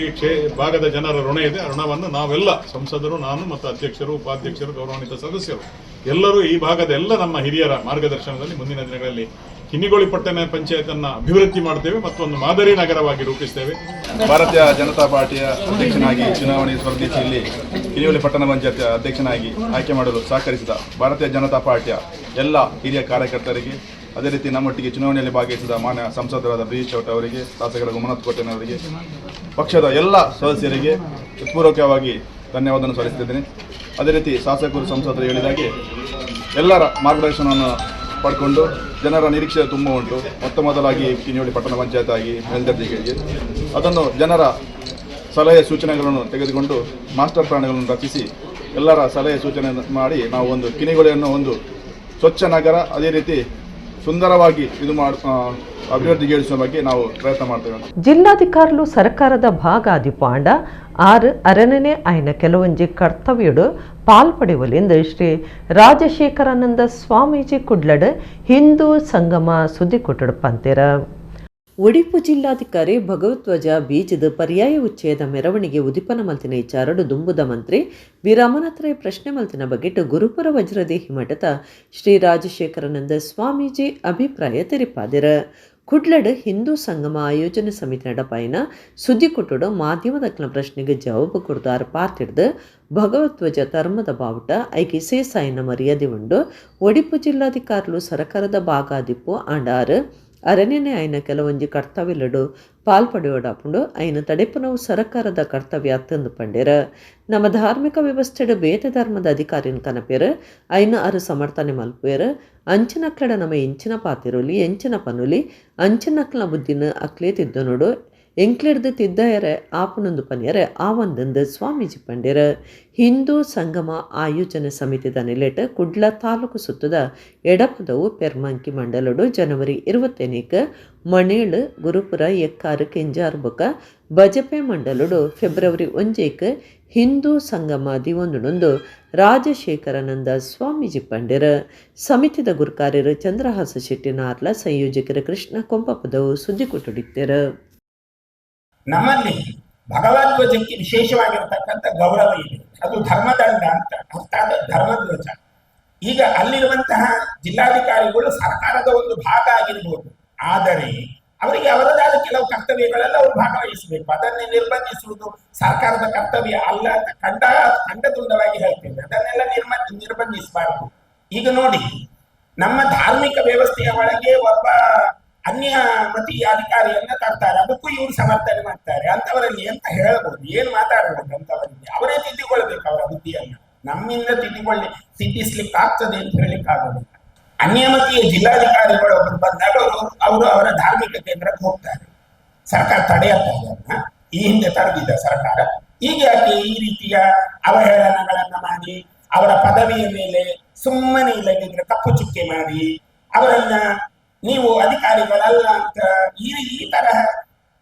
ಭಾಗದ ಜನರ ಋಣ ಇದೆ. ಆ ಋಣವನ್ನು ನಾವೆಲ್ಲ ಸಂಸದರು, ನಾನು ಮತ್ತು ಅಧ್ಯಕ್ಷರು, ಉಪಾಧ್ಯಕ್ಷರು, ಗೌರವಾನ್ವಿತ ಸದಸ್ಯರು ಎಲ್ಲರೂ ಈ ಭಾಗದ ಎಲ್ಲ ನಮ್ಮ ಹಿರಿಯರ ಮಾರ್ಗದರ್ಶನದಲ್ಲಿ ಮುಂದಿನ ದಿನಗಳಲ್ಲಿ ಕಿನ್ನಿಗೋಳಿ ಪಟ್ಟಣ ಪಂಚಾಯತನ್ನು ಅಭಿವೃದ್ಧಿ ಮಾಡ್ತೇವೆ ಮತ್ತು ಒಂದು ಮಾದರಿ ನಗರವಾಗಿ ರೂಪಿಸ್ತೇವೆ. ಭಾರತೀಯ ಜನತಾ ಪಾರ್ಟಿಯ ಅಧ್ಯಕ್ಷನಾಗಿ ಚುನಾವಣೆ ಸ್ಪರ್ಧಿಸಿ ಇಲ್ಲಿ ಕಿನ್ನಿಗೋಳಿ ಪಟ್ಟಣ ಪಂಚಾಯತ್ ಅಧ್ಯಕ್ಷನಾಗಿ ಆಯ್ಕೆ ಮಾಡಲು ಸಹಕರಿಸಿದ ಭಾರತೀಯ ಜನತಾ ಪಾರ್ಟಿಯ ಎಲ್ಲ ಹಿರಿಯ ಕಾರ್ಯಕರ್ತರಿಗೆ, ಅದೇ ರೀತಿ ನಮ್ಮೊಟ್ಟಿಗೆ ಚುನಾವಣೆಯಲ್ಲಿ ಭಾಗವಹಿಸಿದ ಮಾನ್ಯ ಸಂಸದರಾದ ಬ್ರಿಜೇಶ್ ಚೌಟ ಅವರಿಗೆ, ಶಾಸಕರ ಉಮಾನಾಥ್ ಕೋಟ್ಯಾನ್ ಅವರಿಗೆ, ಪಕ್ಷದ ಎಲ್ಲ ಸದಸ್ಯರಿಗೆ ಹೃತ್ಪೂರ್ವಕವಾಗಿ ಧನ್ಯವಾದವನ್ನು ಸಲ್ಲಿಸುತ್ತಿದ್ದೇನೆ. ಅದೇ ರೀತಿ ಶಾಸಕರು, ಸಂಸದರು ಹೇಳಿದಾಗೆ ಎಲ್ಲರ ಮಾರ್ಗದರ್ಶನವನ್ನು ಪಡ್ಕೊಂಡು ಜನರ ನಿರೀಕ್ಷೆ ತುಂಬ ಉಂಟು. ಮೊತ್ತ ಮೊದಲಾಗಿ ಕಿನ್ನಿಗೋಳಿ ಪಟ್ಟಣ ಪಂಚಾಯತ್ ಆಗಿ ಮೇಲ್ದರ್ಜೆಗೆ ಅದನ್ನು ಜನರ ಸಲಹೆ ಸೂಚನೆಗಳನ್ನು ತೆಗೆದುಕೊಂಡು ಮಾಸ್ಟರ್ ಪ್ಲಾನ್ಗಳನ್ನು ರಚಿಸಿ ಎಲ್ಲರ ಸಲಹೆ ಸೂಚನೆ ಮಾಡಿ ನಾವು ಒಂದು ಕಿನ್ನಿಗೋಳಿಯನ್ನು ಒಂದು ಸ್ವಚ್ಛ ನಗರ, ಅದೇ ರೀತಿ ಸುಂದರವಾಗಿ ಇದು ಅಭಿವೃದ್ಧಿಗೊಳಿಸುವ ಬಗ್ಗೆ ನಾವು ಪ್ರಯತ್ನ ಮಾಡ್ತೇವೆ. ಜಿಲ್ಲಾಧಿಕಾರಿಗಳು ಸರ್ಕಾರದ ಭಾಗ ಆದಿಪಾಂಡ ಆರು ಅರನನೆ ಆಯ್ನ ಕೆಲವೊಂಜಿ ಕರ್ತವ್ಯಡು ಪಾಲ್ಪಡೆಯಲಿಂದ ಶ್ರೀ ರಾಜಶೇಖರಾನಂದ ಸ್ವಾಮೀಜಿ ಕುಡ್ಲಡ್ ಹಿಂದೂ ಸಂಗಮ ಸುದ್ದಿ ಕೊಟ್ಟಡು ಪಂತೇರ. ಒಡಿಪು ಜಿಲ್ಲಾಧಿಕಾರಿ ಭಗವಧ್ವಜ ಬೀಜದ ಪರ್ಯಾಯ ಉಚ್ಚಯದ ಮೆರವಣಿಗೆ ಉದಿಪನ ಮಲ್ತಿನ ವಿಚಾರಡು ದುಂಬುದ ಮಂತ್ರಿ ವಿ ರಮನಾಥರೈ ಪ್ರಶ್ನೆ ಮಲ್ತಿನ ಬಗೆಟ್ ಗುರುಪುರ ವಜ್ರದೇಹಿ ಮಠದ ಶ್ರೀ ರಾಜಶೇಖರಾನಂದ ಸ್ವಾಮೀಜಿ ಅಭಿಪ್ರಾಯ ತೆರಿಪಾದಿರ. ಕುಡ್ಲಡ್ ಹಿಂದೂ ಸಂಗಮ ಆಯೋಜನೆ ಸಮಿತಿ ನಡಪಾಯಿನ ಸುದ್ದಿ ಕೊಟ್ಟುಡು ಮಾಧ್ಯಮದಕ್ನ ಪ್ರಶ್ನೆಗೆ ಜವಾಬು ಕೊಡ್ದಾರ ಪಾತಿಡ್ದು ಭಗವಧ್ವಜ ಧರ್ಮದ ಬಾವುಟ ಐಕೆ ಸೇಸಾಯಿನ ಮರ್ಯಾದೆ ಉಂಡು. ಒಡಿಪು ಜಿಲ್ಲಾಧಿಕಾರಿಗಳು ಸರಕಾರದ ಭಾಗಾದಿಪ್ಪು ಆಂಡಾರು ಅರಣ್ಯನೆ ಆಯ್ನ ಕೆಲವೊಂಜಿ ಕರ್ತವ್ಯಲಡು ಪಾಲ್ಪಡೆಯೋಡಾಪುಂಡು ಐನ ತಡೆಪುನವು ಸರಕಾರದ ಕರ್ತವ್ಯ ಅತ್ತಂದು ಪಂಡೇರ. ನಮ್ಮ ಧಾರ್ಮಿಕ ವ್ಯವಸ್ಥೆಡು ಬೇತೆ ಧರ್ಮದ ಅಧಿಕಾರಿನ ಕನಪೇರು ಐನ ಅರು ಸಮರ್ಥನೆ ಮಲ್ಪೇರು ಅಂಚಿನಕ್ಲಡ ನಮ್ಮ ಎಂಚಿನ ಪಾತಿರೋಲಿ ಎಂಚಿನ ಪನುಲಿ ಅಂಚಿನಕ್ಲ ಬುದ್ಧಿನ ಅಕ್ಲೇ ತಿದ್ದ ನೋಡು ಎಂಕ್ಲೆಡ್ದು ತಿದ್ದಯರೆ ಆಪುನೊಂದು ಪನಿಯರೆ ಆವಂದಂದು ಸ್ವಾಮೀಜಿ ಪಂಡ್ಯರ. ಹಿಂದೂ ಸಂಗಮ ಆಯೋಜನೆ ಸಮಿತಿದ ನಿಲೆಟ್ ಕುಡ್ಲ ತಾಲೂಕು ಸುತ್ತದ ಎಡಪದವು ಪೆರ್ಮಂಕಿ ಮಂಡಲಡು ಜನವರಿ 28 ಮಣೇಳು ಗುರುಪುರ ಎಕ್ಕಾರು ಕೆಂಜಾರ್ಬುಕ ಬಜಪೆ ಮಂಡಲಡು ಫೆಬ್ರವರಿ 1 ಹಿಂದೂ ಸಂಗಮ ದಿವೊಂದುಡೊಂದು ರಾಜಶೇಖರಾನಂದ ಸ್ವಾಮೀಜಿ ಪಂಡ್ಯರ. ಸಮಿತಿದ ಗುರುಕಾರ್ಯರು ಚಂದ್ರಹಾಸ ಶೆಟ್ಟಿ ನಾರ್ಲ, ಸಂಯೋಜಕರು ಕೃಷ್ಣ ಕೊಂಪಪದವು ಸುದ್ದಿ ಕೊಟ್ಟುಡಿತ್ತೆರು. ನಮ್ಮಲ್ಲಿ ಭಗವಧ್ವಜಕ್ಕೆ ವಿಶೇಷವಾಗಿರ್ತಕ್ಕಂಥ ಗೌರವ ಇದೆ. ಅದು ಧರ್ಮದಂಡ ಅಂತ, ಅರ್ಥಾತ್ ಧರ್ಮಧ್ವಜ. ಈಗ ಅಲ್ಲಿರುವಂತಹ ಜಿಲ್ಲಾಧಿಕಾರಿಗಳು ಸರ್ಕಾರದ ಒಂದು ಭಾಗ ಆಗಿರ್ಬೋದು, ಆದರೆ ಅವರಿಗೆ ಅವರದಾದ ಕೆಲವು ಕರ್ತವ್ಯಗಳೆಲ್ಲ ಅವರು ಭಾಗವಹಿಸಬೇಕು. ಅದನ್ನೇ ನಿರ್ಬಂಧಿಸುವುದು ಸರ್ಕಾರದ ಕರ್ತವ್ಯ ಅಲ್ಲ ಅಂತ ಖಂಡತುಂಡವಾಗಿ ಹೇಳ್ತೇವೆ. ಅದನ್ನೆಲ್ಲ ನಿರ್ಬಂಧಿಸಬಾರದು. ಈಗ ನೋಡಿ, ನಮ್ಮ ಧಾರ್ಮಿಕ ವ್ಯವಸ್ಥೆಯ ಒಳಗೆ ಒಬ್ಬ ಅನ್ಯ ಮತೀಯ ಅಧಿಕಾರಿಯನ್ನ ತರ್ತಾರೆ, ಅದಕ್ಕೂ ಇವರು ಸಮರ್ಥನೆ ಮಾಡ್ತಾರೆ. ಅಂತವರಲ್ಲಿ ಅಂತ ಹೇಳ್ಬೋದು, ಏನ್ ಮಾತಾಡಬಹುದು ಅಂತವರಲ್ಲಿ? ಅವರೇ ತಿದ್ದಿಕೊಳ್ಬೇಕು ಅವರ ಬುದ್ಧಿಯನ್ನು. ನಮ್ಮಿಂದ ತಿದ್ದಿಸ್ಲಿಕ್ಕೆ ಆಗ್ತದೆ ಅಂತ ಹೇಳಲಿಕ್ಕೆ ಆಗೋದಿಲ್ಲ. ಅನ್ಯಮತೀಯ ಜಿಲ್ಲಾಧಿಕಾರಿಗಳು ಒಬ್ಬರು ಬಂದಾಗ ಅವರು ಅವರ ಧಾರ್ಮಿಕ ಕೇಂದ್ರಕ್ಕೆ ಹೋಗ್ತಾರೆ. ಸರ್ಕಾರ ತಡೆಯತ್ತ ಅದನ್ನ, ಈ ಹಿಂದೆ ತಡೆದಿದ್ದ ಸರ್ಕಾರ ಈಗ ಯಾಕೆ ಈ ರೀತಿಯ ಅವಹೇಳನಗಳನ್ನ ಮಾಡಿ ಅವರ ಪದವಿಯ ಮೇಲೆ ಸುಮ್ಮನೆ ಇಲ್ಲದಿದ್ರೆ ಕಪ್ಪು ಚುಕ್ಕೆ ಮಾಡಿ ಅವರನ್ನ ನೀವು ಅಧಿಕಾರಿಗಳಲ್ಲ ಅಂತ ಈ ತರಹ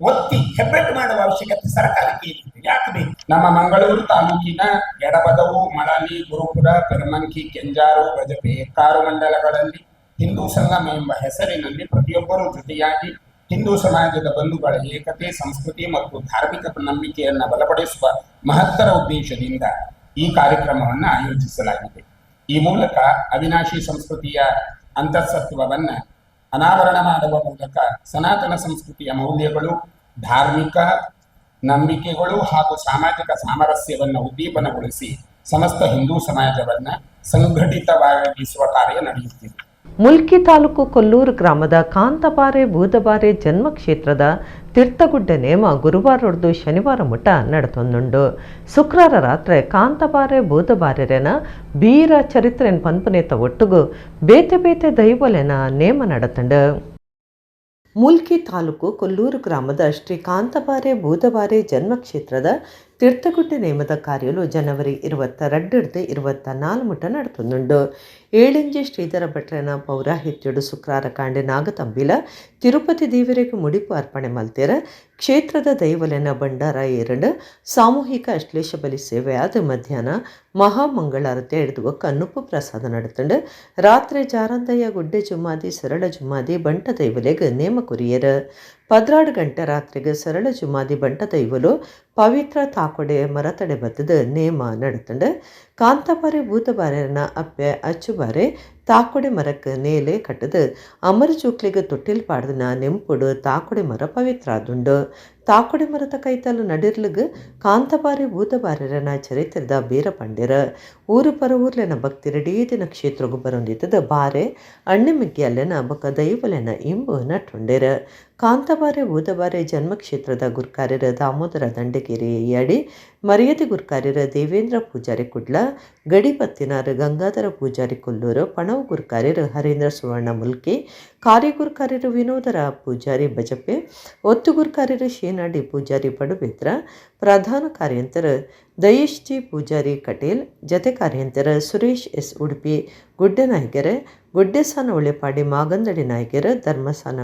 ಒತ್ತಿ ಹೆಬ್ಬೆಟ್ಟು ಮಾಡುವ ಅವಶ್ಯಕತೆ ಸರ್ಕಾರಕ್ಕೆ ಏನಿದೆ? ಯಾಕೆ ಬೇಕು? ನಮ್ಮ ಮಂಗಳೂರು ತಾಲೂಕಿನ ಎಡಬದವು, ಮಳಲಿ, ಗುರುಪುರ, ಪೆರಮಂಕಿ, ಕೆಂಜಾರು, ಬಜಪೆ, ಎಕ್ಕಾರು ಮಂಡಲಗಳಲ್ಲಿ ಹಿಂದೂ ಸಂಗಮ ಎಂಬ ಹೆಸರಿನಲ್ಲಿ ಪ್ರತಿಯೊಬ್ಬರೂ ಜೊತೆಯಾಗಿ ಹಿಂದೂ ಸಮಾಜದ ಬಂಧುಗಳ ಏಕತೆ, ಸಂಸ್ಕೃತಿ ಮತ್ತು ಧಾರ್ಮಿಕ ನಂಬಿಕೆಯನ್ನು ಬಲಪಡಿಸುವ ಮಹತ್ತರ ಉದ್ದೇಶದಿಂದ ಈ ಕಾರ್ಯಕ್ರಮವನ್ನು ಆಯೋಜಿಸಲಾಗಿದೆ. ಈ ಮೂಲಕ ಅವಿನಾಶಿ ಸಂಸ್ಕೃತಿಯ ಅಂತಃಸತ್ವವನ್ನು ಅನಾವರಣ ಮಾಡುವ ಮೂಲಕ ಸನಾತನ ಸಂಸ್ಕೃತಿಯ ಮೌಲ್ಯಗಳು, ಧಾರ್ಮಿಕ ನಂಬಿಕೆಗಳು ಹಾಗೂ ಸಾಮಾಜಿಕ ಸಾಮರಸ್ಯವನ್ನು ಉದ್ದೀಪನಗೊಳಿಸಿ ಸಮಸ್ತ ಹಿಂದೂ ಸಮಾಜವನ್ನು ಸಂಘಟಿತವಾಗಿಸುವ ಕಾರ್ಯ ನಡೆಯುತ್ತಿದೆ. ಮುಲ್ಕಿ ತಾಲೂಕು ಕೊಲ್ಲೂರು ಗ್ರಾಮದ ಕಾಂತಬಾರೆ ಬೂದಬಾರೆ ಜನ್ಮಕ್ಷೇತ್ರದ ತೀರ್ಥಗುಡ್ಡೆ ನೇಮ ಗುರುವಾರೊಡ್ದು ಶನಿವಾರ ಮುಟ ನಡೆತೊಂದುಂಡು. ಶುಕ್ರವಾರ ರಾತ್ರಿ ಕಾಂತಬಾರೆ ಬೂದಬಾರೆನ ಬೀರ ಚರಿತ್ರೆನ್ ಪನ್ಪುನೇತ ಒಟ್ಟುಗು ಬೇತೆ ಬೇತೆ ದೈವಲೆನ ನೇಮ ನಡತಂಡು. ಮುಲ್ಕಿ ತಾಲೂಕು ಕೊಲ್ಲೂರು ಗ್ರಾಮದ ಶ್ರೀ ಕಾಂತಬಾರೆ ಬೂದಬಾರೆ ಜನ್ಮಕ್ಷೇತ್ರದ ತೀರ್ಥಗುಡ್ಡೆ ನೇಮದ ಕಾರ್ಯಲು ಜನವರಿ 22 24 ಮುಟ ನಡತೊಂದುಂಡು. ಏಳಿಂಜಿ ಶ್ರೀಧರ ಭಟ್ರನ ಪೌರಾಹಿತ್ಯಡು ಶುಕ್ರಾರ ಕಾಂಡೆ ನಾಗತಂಬಿಲ ತಿರುಪತಿ ದೇವರಿಗೆ ಮುಡಿಪು ಅರ್ಪಣೆ ಮಲ್ತೇರ ಕ್ಷೇತ್ರದ ದೈವಲೆನ ಭಂಡಾರ ಏರಂಡು ಸಾಮೂಹಿಕ ಅಶ್ಲೇಷ ಬಲಿ ಸೇವೆ ಆದ ಮಧ್ಯಾಹ್ನ ಮಹಾಮಂಗಳಾರತಿ ಹಿಡಿದು ಒಕ್ಕ ನುಪ್ಪು ಪ್ರಸಾದ ನಡತಂಡು. ರಾತ್ರಿ ಜಾರಂದಯ್ಯ ಗುಡ್ಡೆ ಜುಮ್ಮಾದಿ ಸರಳ ಜುಮ್ಮಾದಿ ಬಂಟ ದೈವಲೆಗ್ ನೇಮ ಕುರಿಯರ. 12 ಗಂಟೆ ರಾತ್ರಿಗೆ ಸರಳ ಜುಮಾದಿ ಬಂಟ ದೈವಲು ಪವಿತ್ರ ತಾಕೊಡೆ ಮರತಡೆ ಬತ್ತದ ನೇಮ ನಡತಂಡು. ಕಾಂತಾಬಾರೆ ಬೂತಬಾರೆನ ಅಪ್ಪೆ ಅಚ್ಚುಬಾರೆ ತಾಕೊಡೆ ಮರಕ್ಕೆ ನೇಲೆ ಕಟ್ಟದು ಅಮರ ಜೋಕ್ಲಿಗೆ ತೊಟ್ಟಿಲ್ ಪಾಡ್ದನ ನೆಂಪುಡು ತಾಕೊಡೆ ಮರ ಪವಿತ್ರ ಆದುಂಡು. ತಾಕೊಡೆ ಮರತ ಕೈತಲು ನಡಿರ್ಲಿಗ್ ಕಾಂತಬಾರೆ ಬೂತಬಾರೆರನ ಚರಿತ್ರದ ಬೀರ ಪಂಡಿರ. ಊರು ಪರ ಊರ್ಲೆನ ಭಕ್ತಿರಡೀ ದಿನ ಕ್ಷೇತ್ರಗು ಬರೊಂದಿತ್ತದ ಬಾರೆ ಅಣ್ಣಮಿಗ್ಗಿ ಅಲ್ಲೆನ ಬೊಕ್ಕ ದೈವಲೆನ ಇಂಬು ನಟ್ಟುಂಡಿರ. ಕಾಂತಬಾರೆ ಬೂದಬಾರೆ ಜನ್ಮಕ್ಷೇತ್ರದ ಗುರ್ಕಾರ್ಯರ ದಾಮೋದರ ದಂಡಗೇರಿ ಯಡಿ, ಮರ್ಯಾದೆ ಗುರ್ಕಾರ್ಯರ ದೇವೇಂದ್ರ ಪೂಜಾರಿ ಕುಡ್ಲ, ಗಡಿಪತ್ತಿನಾರ್ ಗಂಗಾಧರ ಪೂಜಾರಿ ಕೊಲ್ಲೂರು, ಪಣವು ಗುರ್ಕಾರ್ಯರು ಹರೀಂದ್ರ ಸುವರ್ಣ ಮುಲ್ಕಿ, ಕಾರ್ಯಗುರ್ಕಾರ್ಯರು ವಿನೋದರ ಪೂಜಾರಿ ಬಜಪೆ, ಒತ್ತು ಗುರ್ಕಾರ್ಯರು ಶೇನಾಡಿ ಪೂಜಾರಿ ಪಡುಬೇತ್ರ, ಪ್ರಧಾನ ಕಾರ್ಯಂತರ ದಯೇಶ್ ಜಿ ಪೂಜಾರಿ ಕಟೇಲ್, ಜತೆ ಕಾರ್ಯಂತರ ಸುರೇಶ್ ಎಸ್ ಉಡುಪಿ ಗುಡ್ಡೆ ನಾಯ್ಕರ್, ಗುಡ್ಡೆಸಾನ ಉಳೆಪಾಡಿ ಮಾಗಂದಡಿ ನಾಯ್ಕರ್, ಧರ್ಮಸಾನ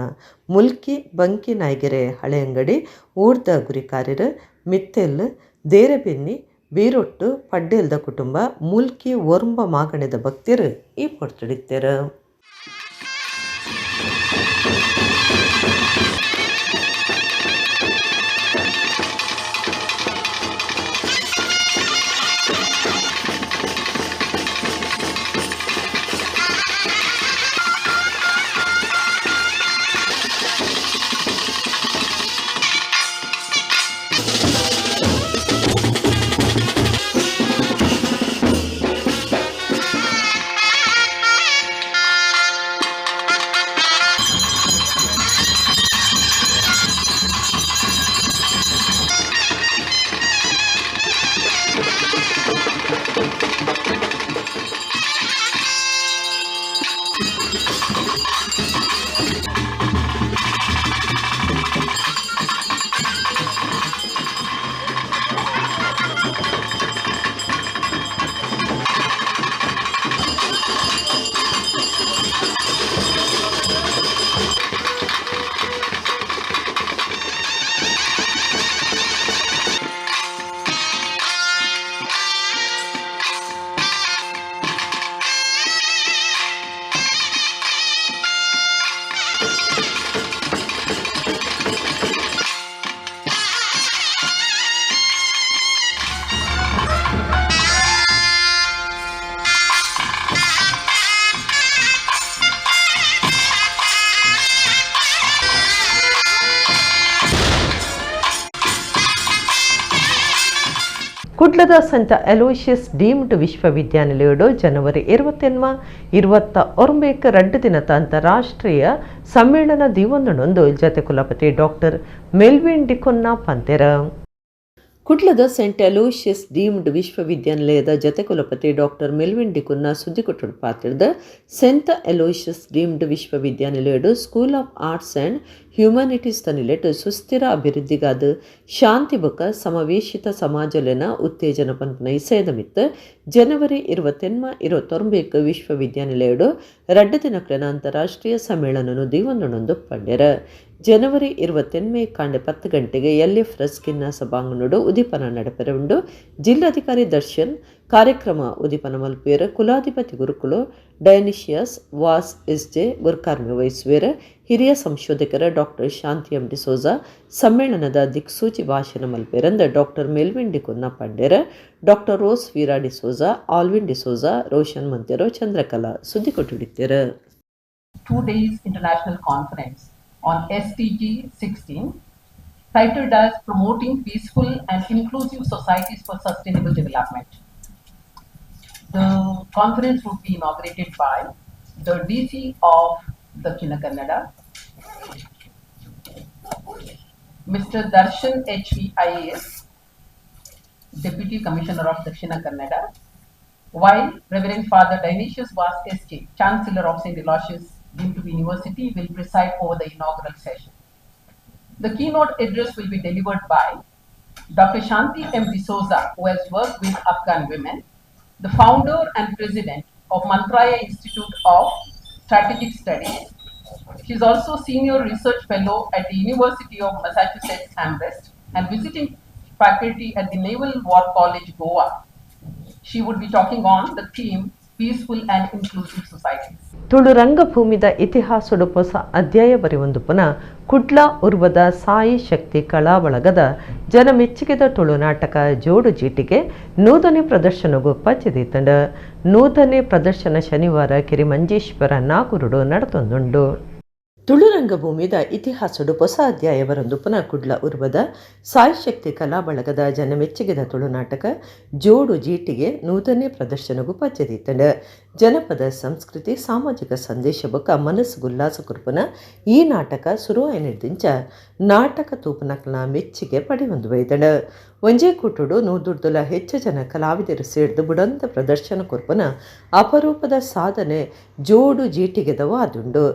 ಮುಲ್ಕಿ ಬಂಕಿ ನಾಯ್ಗೆರೆ ಹಳೆಯಂಗಡಿ, ಊರ್ದ ಗುರಿಕಾರ್ಯರು ಮಿತ್ತೆಲ್ ದೇರಬೆನ್ನಿ ಬೀರೊಟ್ಟು ಪಡ್ಡೇಲ್ದ ಕುಟುಂಬ ಮುಲ್ಕಿ ಒರ್ಂಬ ಮಾಗಣದ ಭಕ್ತರು ಈ ಪೊರ್ತುಡಿತ್ತೆರು. ಕುಡ್ಲದ ಸಂತ ಅಲೋಷಿಯಸ್ ಡೀಮ್ಡ್ ವಿಶ್ವವಿದ್ಯಾನಿಲಯಡು ಜನವರಿ 21, 29 ರಡ್ಡು ದಿನದ ಅಂತಾರಾಷ್ಟ್ರೀಯ ಸಮ್ಮೇಳನ ದಿವೊಂದೊಂದು ಜತೆ ಕುಲಪತಿ ಡಾಕ್ಟರ್ ಮೆಲ್ವಿನ್ ಡಿಕೊನ್ನ ಪಂತೆರ. ಕುಡ್ಲದ Saint Aloysius deemed ವಿಶ್ವವಿದ್ಯಾನಿಲಯದ ಜತೆ ಕುಲಪತಿ ಡಾಕ್ಟರ್ ಮೆಲ್ವಿನ್ ಡಿಕುನ್ನ ಸುದ್ದಿಕೊಟ್ಟುಡು ಪಾತಿರ್ದ Saint Aloysius deemed ವಿಶ್ವವಿದ್ಯಾನಿಲಯಡು school of arts and humanities ತನಿಲೆಟ್ ಸುಸ್ಥಿರ ಅಭಿವೃದ್ಧಿಗಾದ ಶಾಂತಿ ಬೊಕ್ಕ ಸಮಾವೇಶಿತ ಸಮಾಜಲೆನ ಉತ್ತೇಜನ ಪನ್ಪುನ ಇಸಯದ ಮಿತ್ತ ಜನವರಿ 21, 29 ವಿಶ್ವವಿದ್ಯಾನಿಲಯಡು ರಡ್ಡು ದಿನಕ್ಲೆನ ಅಂತಾರಾಷ್ಟ್ರೀಯ ಸಮ್ಮೇಳನನು ದಿವೊಂದೊಂದು ಪಂಡೆರ. ಜನವರಿ 21 ಕಾಂಡೆ 10 ಗಂಟೆಗೆ ಎಲ್.ಎಫ್. ರಸ್ಕಿನ್ನ ಸಭಾಂಗಣಡು ಉದೀಪನ ನಡಪೆರೆ ಉಂಡು. ಜಿಲ್ಲಾಧಿಕಾರಿ ದರ್ಶನ್ ಕಾರ್ಯಕ್ರಮ ಉದೀಪನ ಮಲ್ಪುವೆರ್. ಕುಲಾಧಿಪತಿ ಗುರುಕುಲು Dionysius was SJ ಗುರುಕಾರ್ಮೆ ವಹಿಸುವೆರ್. ಹಿರಿಯ ಸಂಶೋಧಕರ ಡಾಕ್ಟರ್ ಶಾಂತಿ ಎಂ ಡಿಸೋಜಾ ಸಮ್ಮೇಳನದ ದಿಕ್ಸೂಚಿ ಭಾಷಣ ಮಲ್ಪೆರಂದ ಡಾಕ್ಟರ್ ಮೆಲ್ವಿನ್ ಡಿಕುನ್ನ ಪಂಡೆರ್. Doctor Rose Veera D'Souza, Alvin D'Souza, Roshan Monteiro, Chandrakala ಸುದ್ದಿ ಕೊಟ್ಟಿಡುತ್ತಾರೆ. 2 days international conference on SDG 16, titled as Promoting Peaceful and Inclusive Societies for Sustainable Development. The conference would be inaugurated by the DC of Dakshina Kannada, Mr. Darshan H.V. IAS, Deputy Commissioner of Dakshina Kannada, while Reverend Father Dionysius Vas S.J., Chancellor of St. Aloysius Deemed to be University, will preside over the inaugural session. The keynote address will be delivered by Dr. Shanti M. D'Souza, who has worked with Afghan women, the founder and president of Mantraya Institute of Strategic Studies. She is also senior research fellow at the University of Massachusetts Amherst and visiting faculty at the Naval War College, Goa. She would be talking on the theme Peaceful and Inclusive Societies. Tulu ರಂಗಭೂಮಿದ ಇತಿಹಾಸಡು ಹೊಸ ಅಧ್ಯಾಯ ಬರೆಯೊಂದು ಪುನಃ ಕುಡ್ಲ ಉರ್ವದ ಸಾಯಿ ಶಕ್ತಿ ಕಲಾ ಬಳಗದ ಜನಮೆಚ್ಚುಗೆದ ತುಳು ನಾಟಕ ಜೋಡು ಜೀಟಿಗೆ ನೂತನ ಪ್ರದರ್ಶನಗೂ ಪಚ್ಚದೀತಂಡ. ನೂತನ ಪ್ರದರ್ಶನ ಶನಿವಾರ ಕಿರಿಮಂಜೇಶ್ವರ ನಾಗೂರುಡು ನಡತೊಂದುಂಡು. ತುಳು ರಂಗಭೂಮಿದ ಇತಿಹಾಸಡು ಹೊಸ ಅಧ್ಯಾಯ ಬರೊಂದು ಪುನಃ ಕುಡ್ಲ ಉರ್ವದ ಸಾಯಿಶಕ್ತಿ ಕಲಾ ಬಳಗದ ಜನಮೆಚ್ಚುಗೆದ ತುಳು ನಾಟಕ ಜೋಡು ಜೀಟಿಗೆ ನೂತನ ಪ್ರದರ್ಶನಗೂ ಪಚ್ಚದೀತಂಡ. ಜನಪದ ಸಂಸ್ಕೃತಿ ಸಾಮಾಜಿಕ ಸಂದೇಶ ಬೊಕ್ಕ ಮನಸ್ಸು ಗುಲ್ಲಾಸ ಕುರ್ಪುನ ಈ ನಾಟಕ ಸುರುವಾಯಿನಿರ್ದಿಂಚ ನಾಟಕ ತೂಪನಕ್ಲ ಮೆಚ್ಚುಗೆ ಪಡೆಯೊಂದು ಬೈದಣ. ಒಂಜೇ ಕೂಟುಡು ನೂದುರ್ದುಲ ಹೆಚ್ಚು ಜನ ಕಲಾವಿದರು ಸೇರ್ದು ಬುಡಂತ ಪ್ರದರ್ಶನ ಕೊರ್ಪುನ ಅಪರೂಪದ ಸಾಧನೆ ಜೋಡು ಜೀಟಿಗೆದವ ಅದುಂಡು.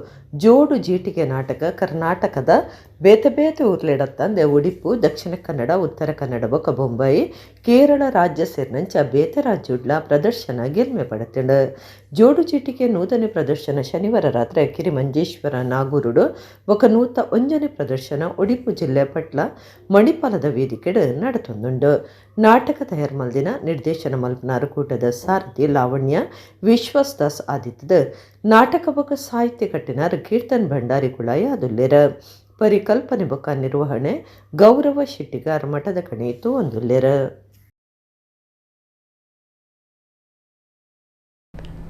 ಜೋಡು ಜೀಟಿಗೆ ನಾಟಕ ಕರ್ನಾಟಕದ ಬೇತೆ ಬೇತೆ ಊರ್ಲೆಡತ್ತಂದೆ ಉಡುಪು, ದಕ್ಷಿಣ ಕನ್ನಡ, ಉತ್ತರ ಕನ್ನಡ ಬೊಕ್ಕ ಬೊಂಬಾಯಿ, ಕೇರಳ ರಾಜ್ಯ ಸೇರಿನಂಚ ಬೇತೆ ರಾಜ್ಯುಡ್ಲ ಪ್ರದರ್ಶನ ಗೆಲ್ಮೆ ಪಡೆತಂಡು. ಜೋಡು ಚೀಟಿಗೆ ನೂತನ ಪ್ರದರ್ಶನ ಶನಿವಾರ ರಾತ್ರಿ ಕಿರಿಮಂಜೇಶ್ವರ ನಾಗೂರುಡು ಬೊಕ್ಕ 101ನೇ ಪ್ರದರ್ಶನ ಉಡುಪು ಜಿಲ್ಲೆ ಪಟ್ಲ ಮಣಿಪಾಲದ ವೇದಿಕೆಡು ನಡತೊಂದುಂಡು. ನಾಟಕ ತಯಾರ್ ಮಲ್ದಿನ ನಿರ್ದೇಶನ ಮಲ್ಪನಾರು ಕೂಟದ ಸಾರಥಿ ಲಾವಣ್ಯ ವಿಶ್ವಾಸ್ ದಾಸ್ ಆದಿತ್ಯದ ನಾಟಕ ಬೊಕ್ಕ ಸಾಹಿತ್ಯ ಕಟ್ಟಿನಾರು ಕೀರ್ತನ್ ಭಂಡಾರಿ ಕುಳಾಯ ಅದುಲ್ಲೇರ. ಪರಿಕಲ್ಪನೆ ಬೊಕ್ಕ ನಿರ್ವಹಣೆ ಗೌರವ ಶೆಟ್ಟಿಗಾರ್ ಮಠದ ಕಣೆಯಿತು ಒಂದುಲ್ಲೇರ.